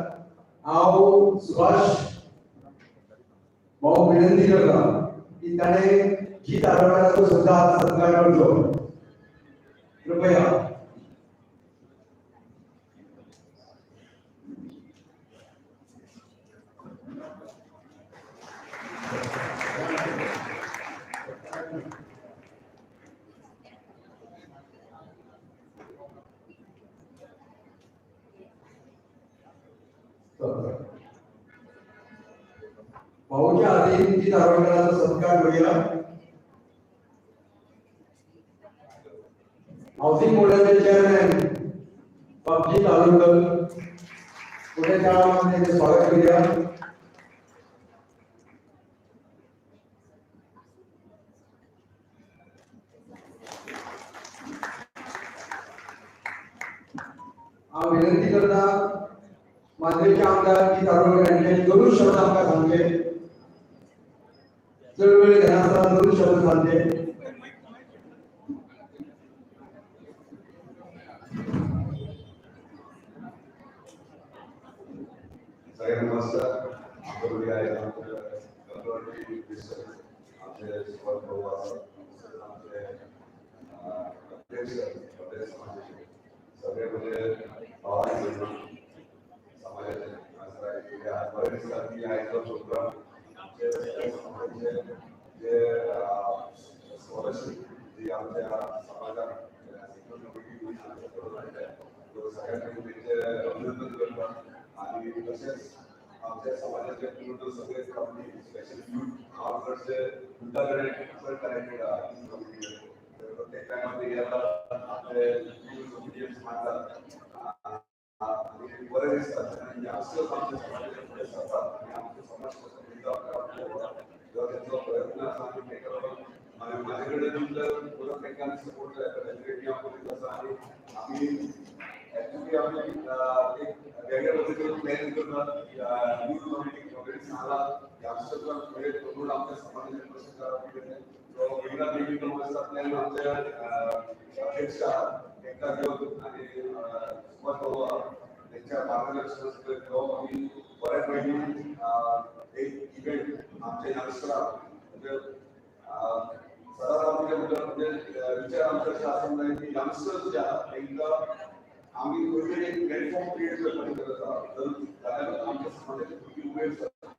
हांव सुभाष भाऊ विनंती करता की ताणें जीत आरोलकराचो सुद्दां सत्कार करचो कृपया. भाऊच्या हातीन जीत आरोलकराचो सत्कार करुया. हाऊसिंग बोर्डाचे चेअरमॅन बाब जीत आरोलकर फुडें काळान तांचें स्वागत करुया. हांव विनंती करता मांद्रेचे आमदार जीत आरोलकर हांचे दोनूच शब्द आमकां सांगचे. चड वेळ घेनासतना दोनूच शब्द सांगचे. सगळ्यांना नमस्कार. आमच्या आमचे सुभाष भाऊ आसात, आमचे अध्यक्ष सगळे समाजाचे सगळे म्हणजे भाव समाजाचे बरें दिसता की आयचो प्रोग्राम आमचे सगळे समाजाचे जे स्कॉलरशीप जी आमच्या समाजाक सगळ्यांनी तेंचें अभिनंदन करता आनी तशेंच आमच्या समाजाचे पूर्ण सगळे कम्युनिटी स्पेशल यूथ हांव चडशे युथा कडेन चड कनेक्टेड आहा यूथ कम्युनिटी कडेन. प्रत्येक टायमार ते येतात, आपले व्यूज ओपिनियन्स मांडतात आनी बरें दिसता. यंगस्टर्स आमच्या समाजाचे फुडें सरतात आनी आमचो समाज कसो बिल्ड जो तेंचो प्रयत्न आसा आनी ताका लागून म्हाजे कडेन जितलो परत तांकां सपोर्ट जाय डेफिनेटली हांव करीत आसा. आनी आमी एक्चुअली आमी एक वेगळे पद्दतीन प्लॅन करतात. यूथ कमिटीक ऑलरेडी सांगलां यंगस्टर्सांक फुडें करून आमच्या समाजाचें कशें करप कितें तें. सो बेगीना बेगीन आसा प्लॅन आमच्या अध्यक्ष आहात तांकां घेवन आनी सुभाष बाबू आहात तेंच्या मार्गदर्शना सकयल तो आमी बऱ्या पैकी एक इव्हेंट आमच्या यंगस्टराक म्हणजे सदांच आमचे म्हणजे विचार आमचे अशें आसूंक जाय की यंगस्टर्स जे आहात तांकां आमी खंय एक प्लॅटफॉर्म क्रिएट करपाची गरज आसा. जर जाल्यारूच आमच्या समाजाचे भुरगीं वयर सरतात.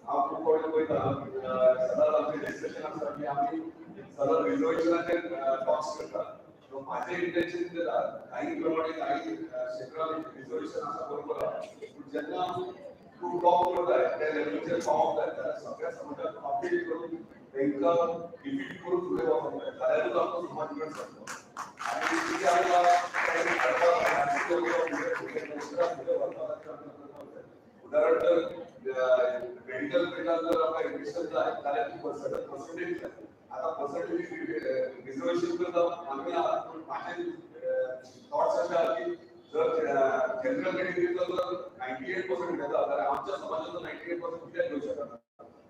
हांव खूब फावटी पळयता सदांच आमचें डिस्कशन आसता की आमी सदांच रिजर्वेशनाचेर टॉक्स करता. सो म्हाजें इंटेन्शन कितें जाता, काही प्रमाणे काही क्षेत्रांत रिजर्वेशन आसा बरोबर आसा, पूण जेन्ना तूं टॉप करताय त्या लेवलीचेर पावोंक जाय जाल्यार सगळ्या समाजाक अपडेट करून तांकां डिफीट करून फुडें वचोंक जाय जाल्यारूच आमचो समाज वयर सरतलो. आनी ती आमकां फुडें व्हरपा खातीर आमकां उदाहरण जर मेडिकल फिल्डान जर आमकां एडमिशन जाय जाल्यार ती पर्संटेज जाय. आतां पर्संटेज रिजर्वेशन करता आमी म्हाजे थॉट्स अशे आहा की जर जनरल कॅटेगरीचो जर 98% घेता जाल्यार आमच्या समाजाचो 98% कित्याक घेवं शकना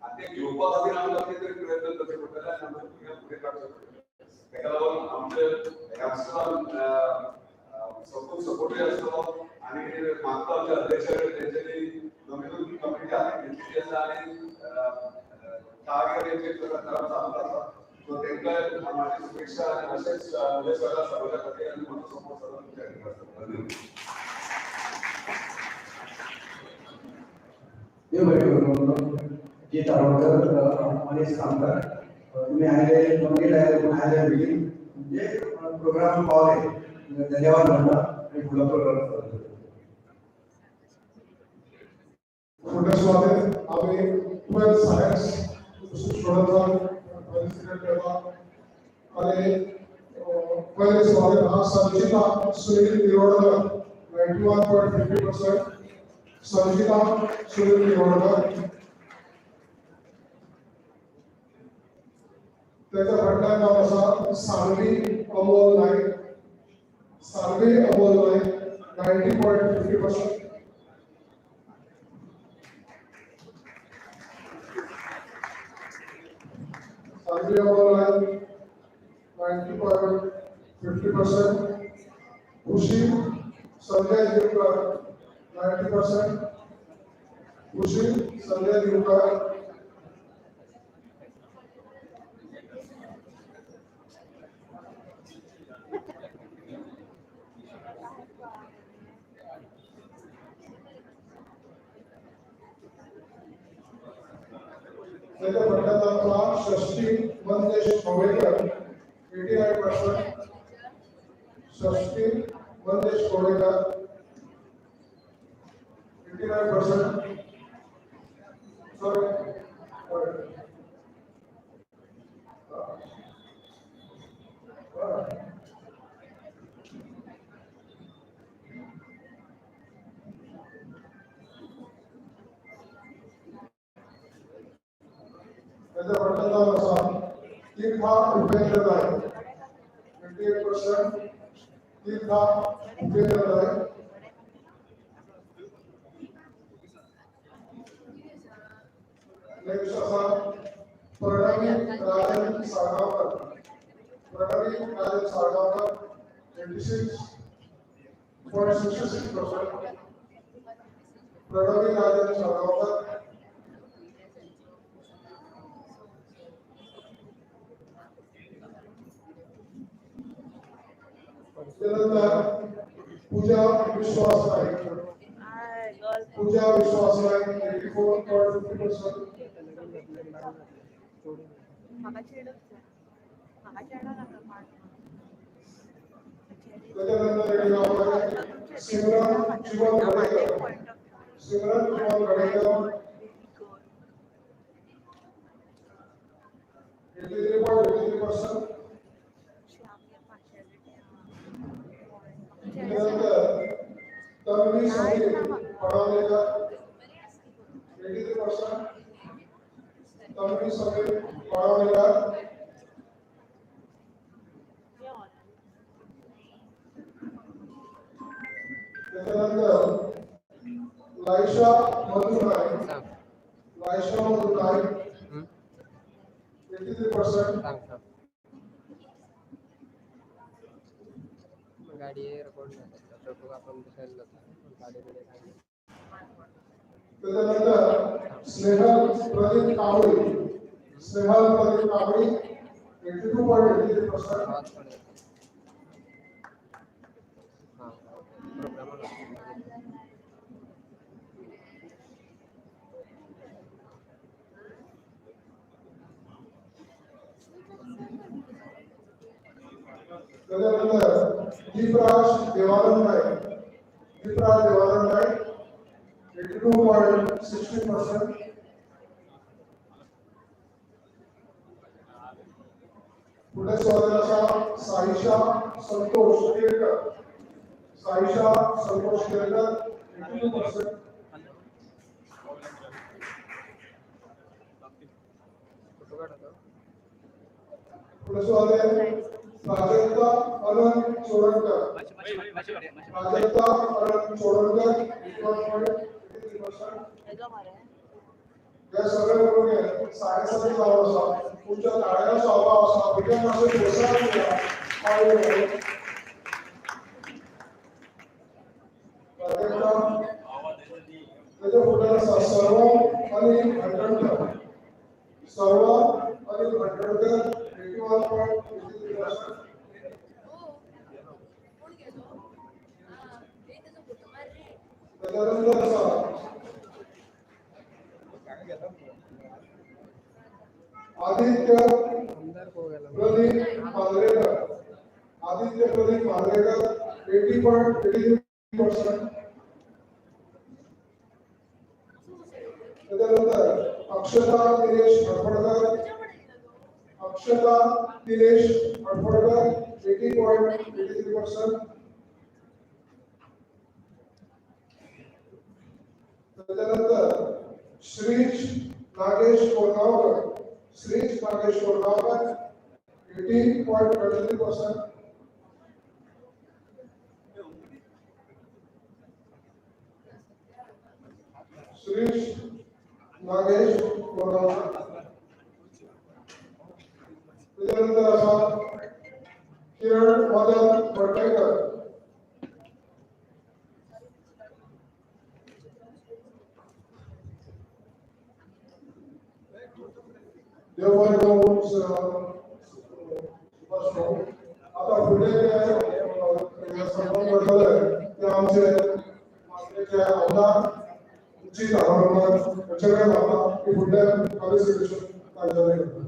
आनी ते घेवपा खातीर आमकां कितें तरी प्रयत्न करचे पडटले आनी आमच्या भुरग्यांक फुडें काडचे पडटले. ताका लागून आमचे यंगस्टरांक खूब सपोर्टूय आसतलो आनी मागता आमच्या अध्यक्ष तेंच्यांनी नवी कमिटी हातीन घेतलेली आसा आनी कार्य तेंचें चालू आसा. सो तांकां म्हाजी शुभेच्छा आनी अशेंच फुडें सगळ्या समाजा खातीर आनी म्हजो सपोर्ट सदांच तुमच्या खातीर आसतलो. धन्यवाद. देव बरें करूं. जीत आरोलकर, मनीष कामकर, तुम्ही आयले कमिटीत आयले पूण आयले बेगीन म्हणजे प्रोग्राम पावले, धन्यवाद म्हणटा आनी फुडलो प्रोग्राम चालू करता. फुडल्या सुवातेर आमी 12th science स्टुडंट्सांक फेलिसिटेट करता आनी पयले सुवातेर आहा संचिता सुनील तिरोडकर 91.50%. संचिता सुनील तिरोडकर. त्याच्या फाटल्यान नांव आसा Saanvi Amol Naik. Saanvi Amol Naik 90.50%. Saanvi Amol Naik 90.50%. Khushi Sanjay Divkar 90%. Khushi Sanjay Divkar. त्याच्या फाटल्यान आमकां षष्ठी मंदेश कोवेकर 89%. Shashti Mandesh Kovekar 89%. Sorry, त्याच्या फाटल्यान नांव आसा तीर्था उपेंद्र नायक 88%. तीर्था उपेंद्र नायक. नेक्स्ट आसा Pranavi Rajan Salgaonkar. Pranavi Rajan Salgaonkar 86.66%. Pranavi Rajan Salgaonkar. त्यानंतर पूजा विश्वास नाईक. पूजा विश्वास नाईक 84.50%. त्याच्यानंतर सिमरन जीवन गडेकर. सिमरन जीवन गडेकर 83.83%. त्यानंतर तन्वी समीर पडावलेकर 83%. तन्वी समीर पडावलेकर. त्याच्यानंतर Laisha Madhu Naik. Laisha Madhu Naik 83%. गाडयेर कोण ना आपण बसायला गाडी. त्याच्यानंतर Snehal Pradeep Kavali. Snehal Pradeep Kavali 82.83%. त्याच्यानंतर Deepraj Devanand Naik. Deepraj Devanand Naik 82.60%. फुडल्या सुवातेर आसा Saisha Santosh Kerkar, Saisha Santosh Kerkar 82%. फुडल्या सुवातेर Prajakta Anand Chodankar, Prajakta Anand Chodankar 81.83%. हे सगळे भुरगे सायन्साचे जावन आसा, तुमच्या टाळयांचो अभाव आसा, भुरग्यांक मातशें प्रोत्साहन दिया. प्राजक्ता. तेच्या फुडें आसा Sarva Anil Bhandankar, Sarva Anil Bhandankar 81.83%. त्याच्यानंतर आसा Aditya Pradeep Mandrekar, Aditya Pradeep Mandrekar 80.83%. त्याच्यानंतर Akshata Nilesh Hadfadkar, Akshata Nilesh Hadfadkar 80.83%. त्याच्यानंतर Shrish Nagesh Korgaonkar, Shrish Nagesh Korgaonkar 18.33%. Shrish Nagesh Korgaonkar. त्याच्यानंतर असा किरण मदन भटकेकर, देव बरें करूं सुभाष भाऊ. आता फुडले जे सन्मान करतले ते आमचे मांद्रेचे आमदार उचित आरोग्य हांचे कडेन मागता की फुडले फेलिसिटेशन तांच्यानी करता.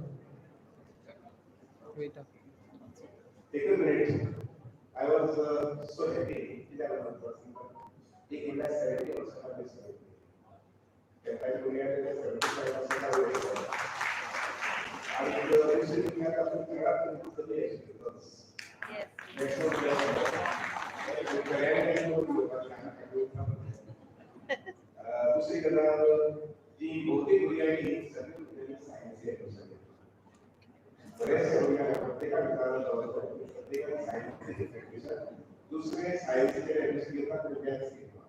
Take a minute. I was so happy. एक म्हणल्यार 70% 75%. आणि दुसरी दुसरी गजाल जी बहुतेक भुरग्यांनी सगळी भुरग्यांनी सायन्स बरेचशे भुरग्यांक प्रत्येकाक प्रत्येकान सायन्सीचें ग्रॅज्युएशन, दुसरे सायन्सीचें ग्रॅज्युएशन घेता मॅथ्स घेता.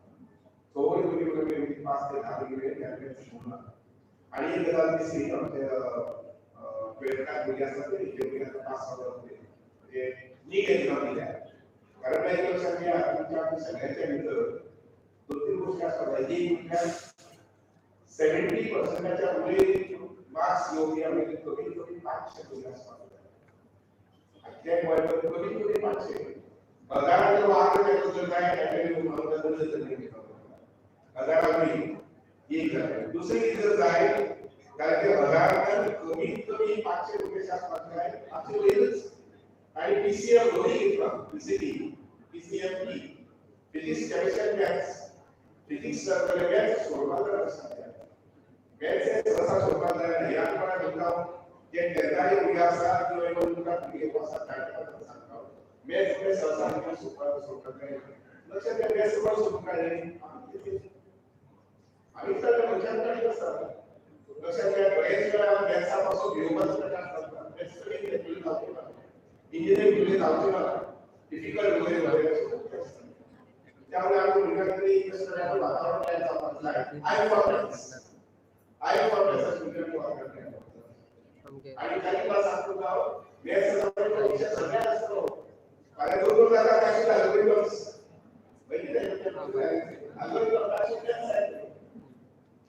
चवय भुरगीं भुरगीं 5 ते 10 भुरगीं मॅथ्स शिकूंक ना. आनी एक गजाल तिसरी, आमच्या ट्वेल्थाक भुरगीं आसा ते भुरगीं आतां पास जाता म्हणजे नीट एक्झाम दिल्या. कारण मागीर लक्षात घ्या, तुमच्या आमच्या सगळ्यांच्या भितर 2-3 गोष्टी आसपाक जाय. एक म्हटल्यार 70% वयर मार्क्स घेवपी आमी कमीत कमी 500 भुरगीं आसपाक जाय. आतल्या पॉयंट कमीत कमी 500. हजाराचो वाग जर जाय हजारांनी एक जाय. दुसरी जर जाय जाल्यार ते हजारांतल्यान कमीत कमी 500 रुपये आसपाक जाय, 500 वयरच. आनी PCM दोन्ही घेतला, PCB, PCMP, physics chemistry maths. Physics maths सोडपाक जाय लक्षात घ्या, मॅथ्स हें सहसा सोडपाक जायना. ह्या प्रमाणे म्हणटा जे तेन्नाय भुरगे आसा किंवा तुमकां भुरगे आसा तांकां सांगता, मॅथ्स हें सहसा सोडपाक जायना. लक्षात घ्या, मॅथ्स कोण सोडूंक काडलें आमी सगळे मनशान काडीत आसता. लक्षात घ्या, बरेच वेळा मॅथ्सा पासून घेवपाचो प्रकार आसता. मॅथ्स कडेन जावचें ना, इंजिनियरींग फुडें जावचें ना, डिफिकल्ट वगैरे वगैरे. त्यामुळे आम्ही भुरग्यांक तरी कशें वातावरण तयार जावपाक जाय. I for maths, I for maths भुरग्यांक वातावरण तयार जावपाक जाय. आनी काही तुका सांगता हांव, मॅथ्स परीक्षा सगळ्यांक आसतलो. फाल्यां 2-2 जाता ताचे अल्गोरिथम्स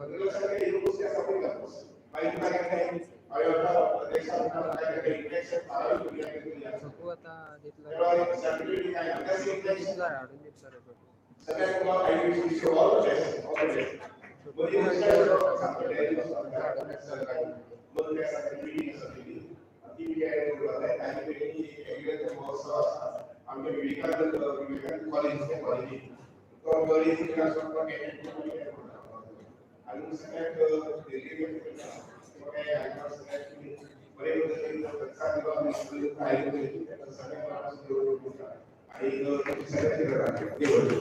लक्षात घ्या, ह्यो गोष्टी आसा पळय. मागीर तुका केन्नाय आमच्या विवेकानंद विवेकानंद कॉलेज कॉलेजीत तो आणि सगळ्यात बरे पद्दतीन आयोजन केली ताका सगळ्या मनापासून देव बरें आणि सगळ्यांचे देव बरें.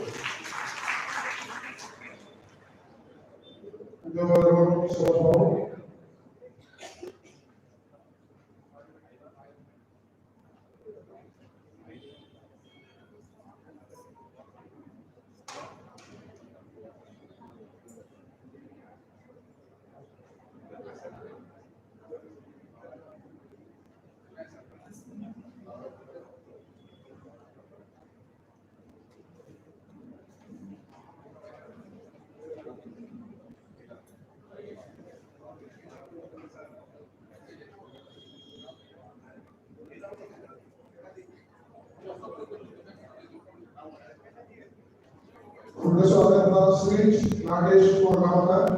श्री नागेश कोरगांवकर,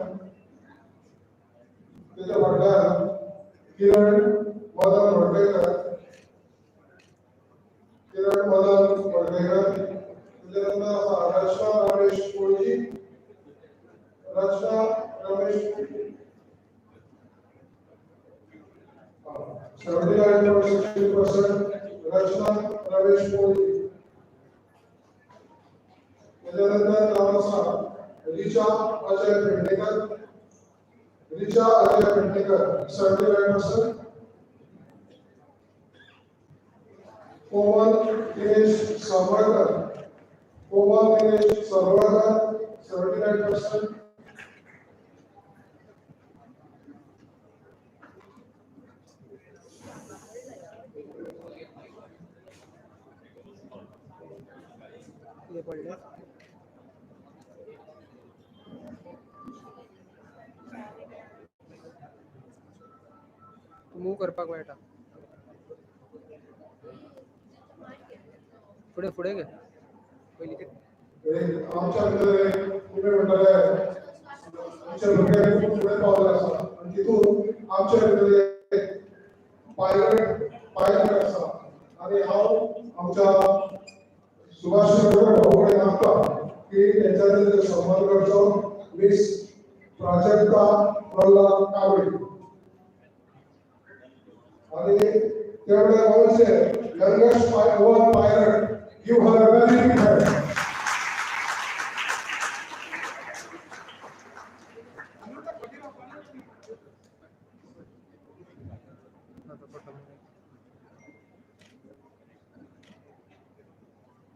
त्याच्या फाटल्यान किरण मदन वडनेकर, किरण मदन वडनेकर, त्याच्या नंतर आसा Rachna Ramesh Polji, Rachna Ramesh 79.16% Rachna Ramesh Polji. त्याच्यानंतर नाव आसा Richa Ajay Pednekar, Richa Ajay Pednekar 79%. Komal Dinesh Savarkar, Komal Dinesh Savarkar 79%. पडले मूव करपाक मेळटा. फुडें फुडें घे पयलीं ते आमच्या भितर तुमी म्हणटाले आमच्या भुरगे खूब फुडें पावले आसा आनी तितून आमच्या भितर पायलट पायलट आसा आनी हांव आमच्या सुभाष भाऊ कडेन मागता की तेंच्यांनी सन्मान करचो मिस प्राजक्ता प्रल्हाद कावळे आणि त्यावेळेला also youngest Goan pilot, give her a very big hand.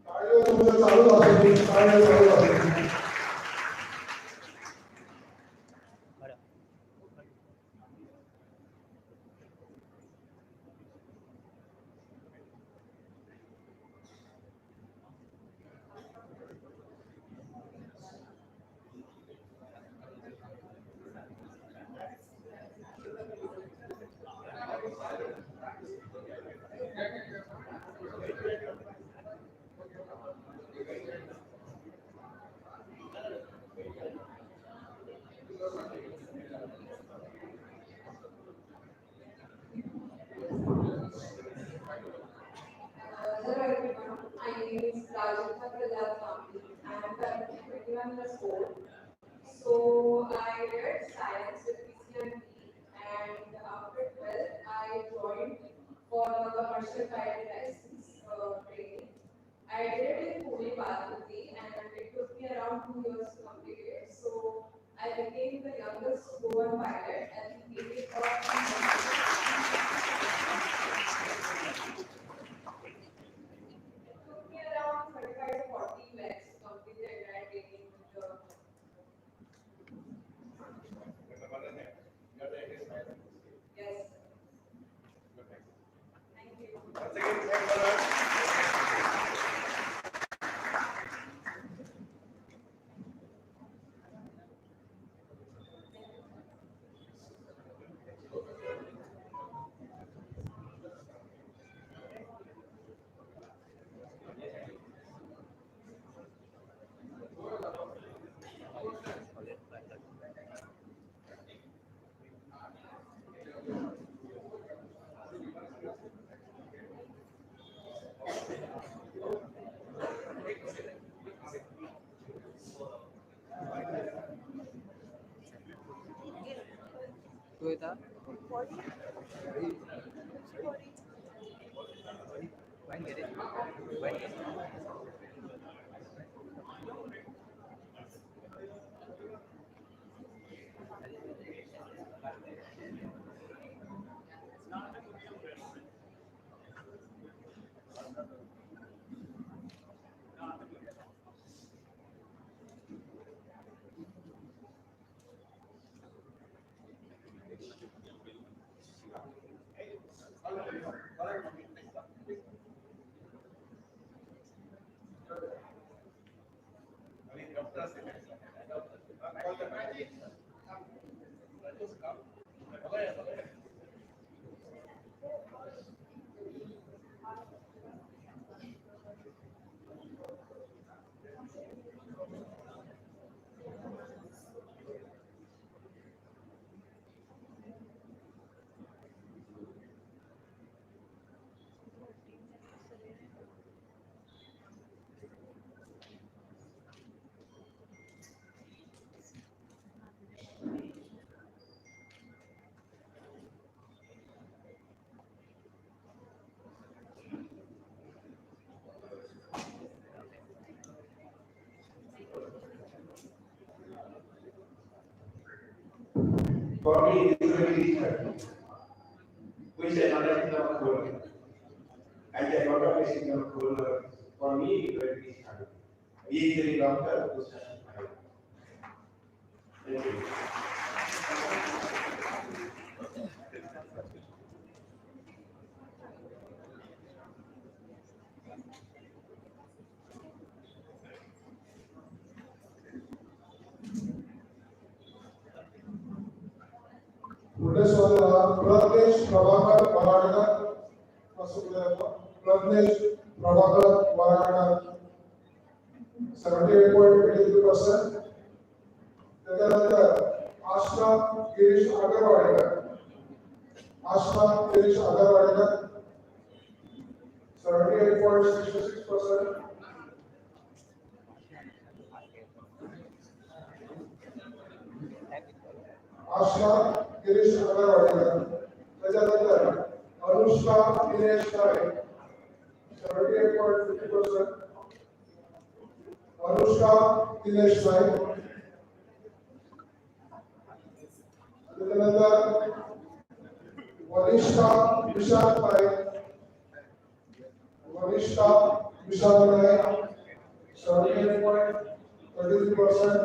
टाळयो तुमच्या चालू असतील, टाळयो चालू असतील. Hello everyone, my name is Rajitha Prahlad Kamble. I am currently 21 years old. So I did science with PCMB, and after 12 I joined for the commercial pilot license training. I did it in Pune Baramati, and it took me around 2 years to complete it. So I became the youngest Goan pilot at the age of It took me around 35 to 40 lakhs to complete the entire training with the. Yes. Thank you. Once again, thanks a lot. तूं वयता? For me, it is very difficult. पयशे म्हाका चिंतप खबर आनी त्या doctor चिंतप खबर. For me, it is very difficult. एक तरी डॉक्टर दुसऱ्या. Thank you. Pradnesh Prabhakar Varadkar, Pradnesh Prabhakar Varadkar 78.83%. त्याच्यानंतर Asha Girish Agarwadekar, Asha Girish Agarwadekar 78.66%. Asha Girish Agarwadekar. त्याच्यानंतर Anushka Dinesh Naik 78.50%. Anushka Dinesh Naik. त्याच्यानंतर Vanishtha Vishal Naik, Vanishtha Vishal Naik 78.33%.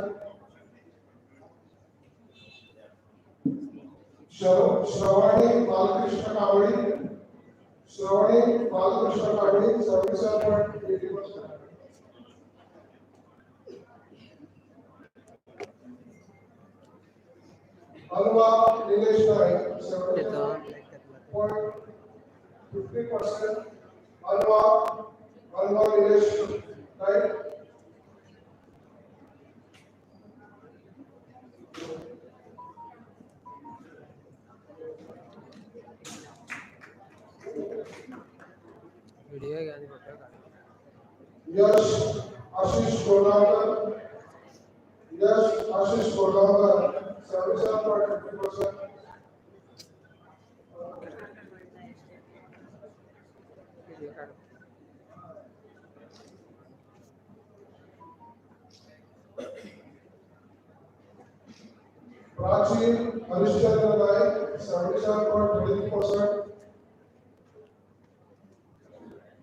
Shravani Balkrishna Kavali, Shravani Balkrishna Kavali 77.80%. Alva Nilesh Naik 77.50%. Alva Alva Nilesh Naik. Yash Ashish Kolhatkar, Yash Ashish Kolhatkar 77.50%. Prachi Harishchandra Naik 77.33%.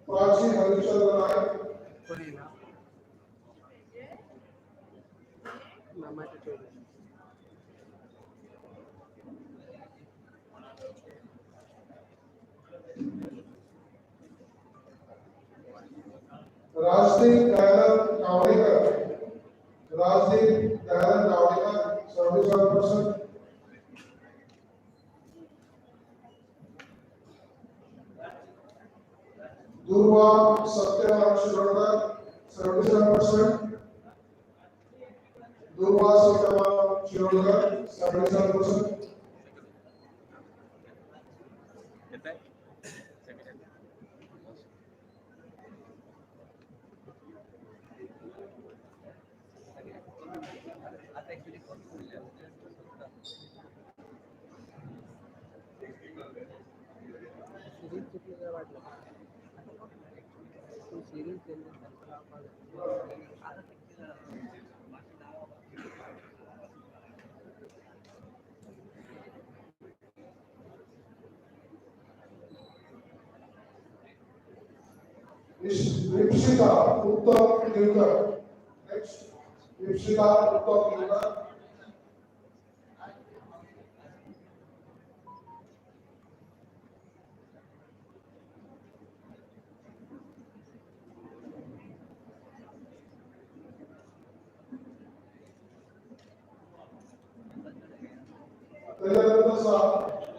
Prachi Harishchandra Naik. Rajdeep Dayanand Kavdekar, Rajdeep Dayanand Kavdekar 77%. Durva Satyavan Shirodkar 77%. Durva Satyavan Shirodkar 77%. Ipsita Uttam Divkar. Next, Ipsita Uttam Divkar.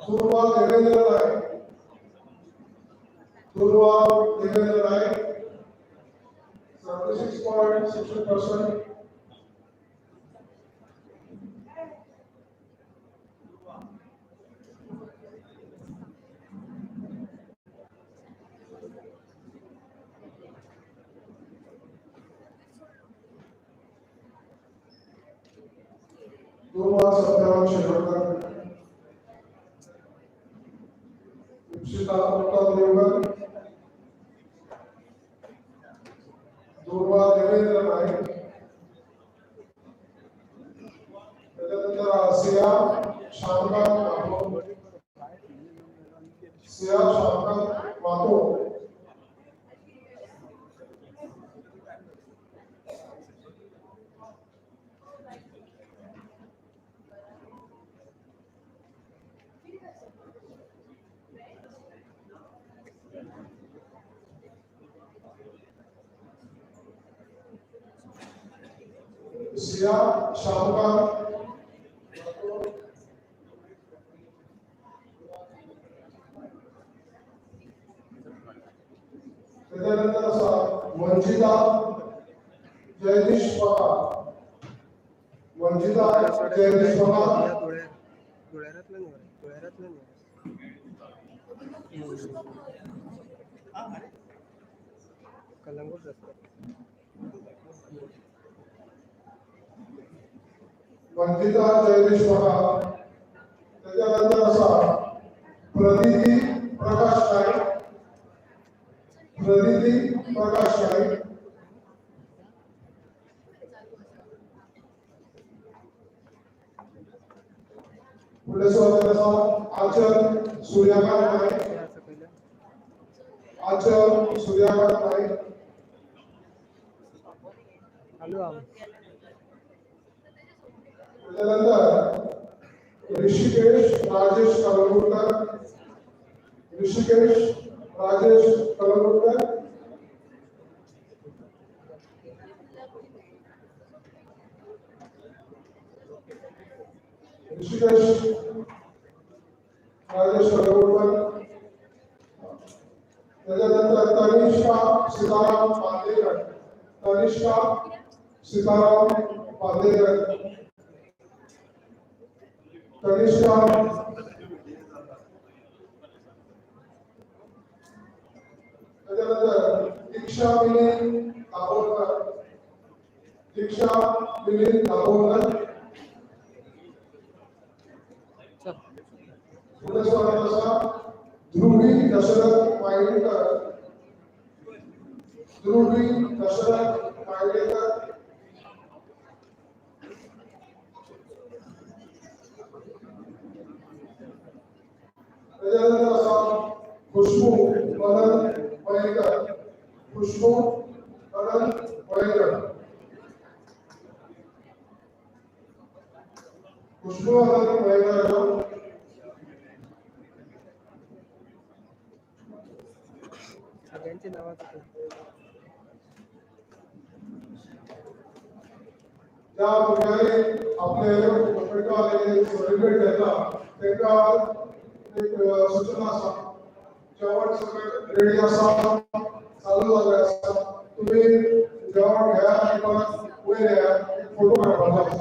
Durva Devendra Naik. Durva Devendra Naik, 76.60%. Durva Satyavan Shekhar. Ipsita Uttam Devgan. Durva Devendra Naik. त्याच्यानंतर सिया श्यामकांत माथो. सिया श्यामकांत माथो. सिया श्यामकांत त्याच्यानंतर असा वंचिता जयदीश पवार. वंचिता जयदीश पवार. कलंगूट रस्ता. वंचिता जयदीश पवार. त्याच्यानंतर असा प्रदिती प्रकाश नाईक. प्रदिती प्रकाश नाईक. पुढे स्वागत असा आचल सूर्यकांत नाईक. आचल सूर्यकांत नाईक. त्याच्यानंतर ऋषिकेश राजेश कलंगूटकर. ऋषिकेश राजेश कलंगूटकर. ऋषिकेश राजेश कलंगूटकर. त्याच्यानंतर तनिष्का सीताराम बांदेकर. तनिष्का सीताराम बांदेकर. तनिष्का. त्याच्यानंतर दीक्षा मिलिंद दाभोलकर. दीक्षा मिलिंद दाभोलकर. पुढे स्वागत असा ध्रुवी दशरथ मायलेकर. ध्रुवी दशरथ मायलेकर. त्याच्यानंतर असा खुशबू अनंत मयेकर. खुशबू अनंत मयेकर. खुशबू अनंत मयेकर. सगळ्यांची नावं ज्या भुरग्यांनी आपले मोमेंटो आलेले सर्टिफिकेट घेतला तांकां एक सूचना आसा, जेवण सगळें रेडी आसा, चालू जाल्लें आसा, तुमी जेवण घेयात आनी परत वयर येयात, एक फोटो काडपाचो आसा.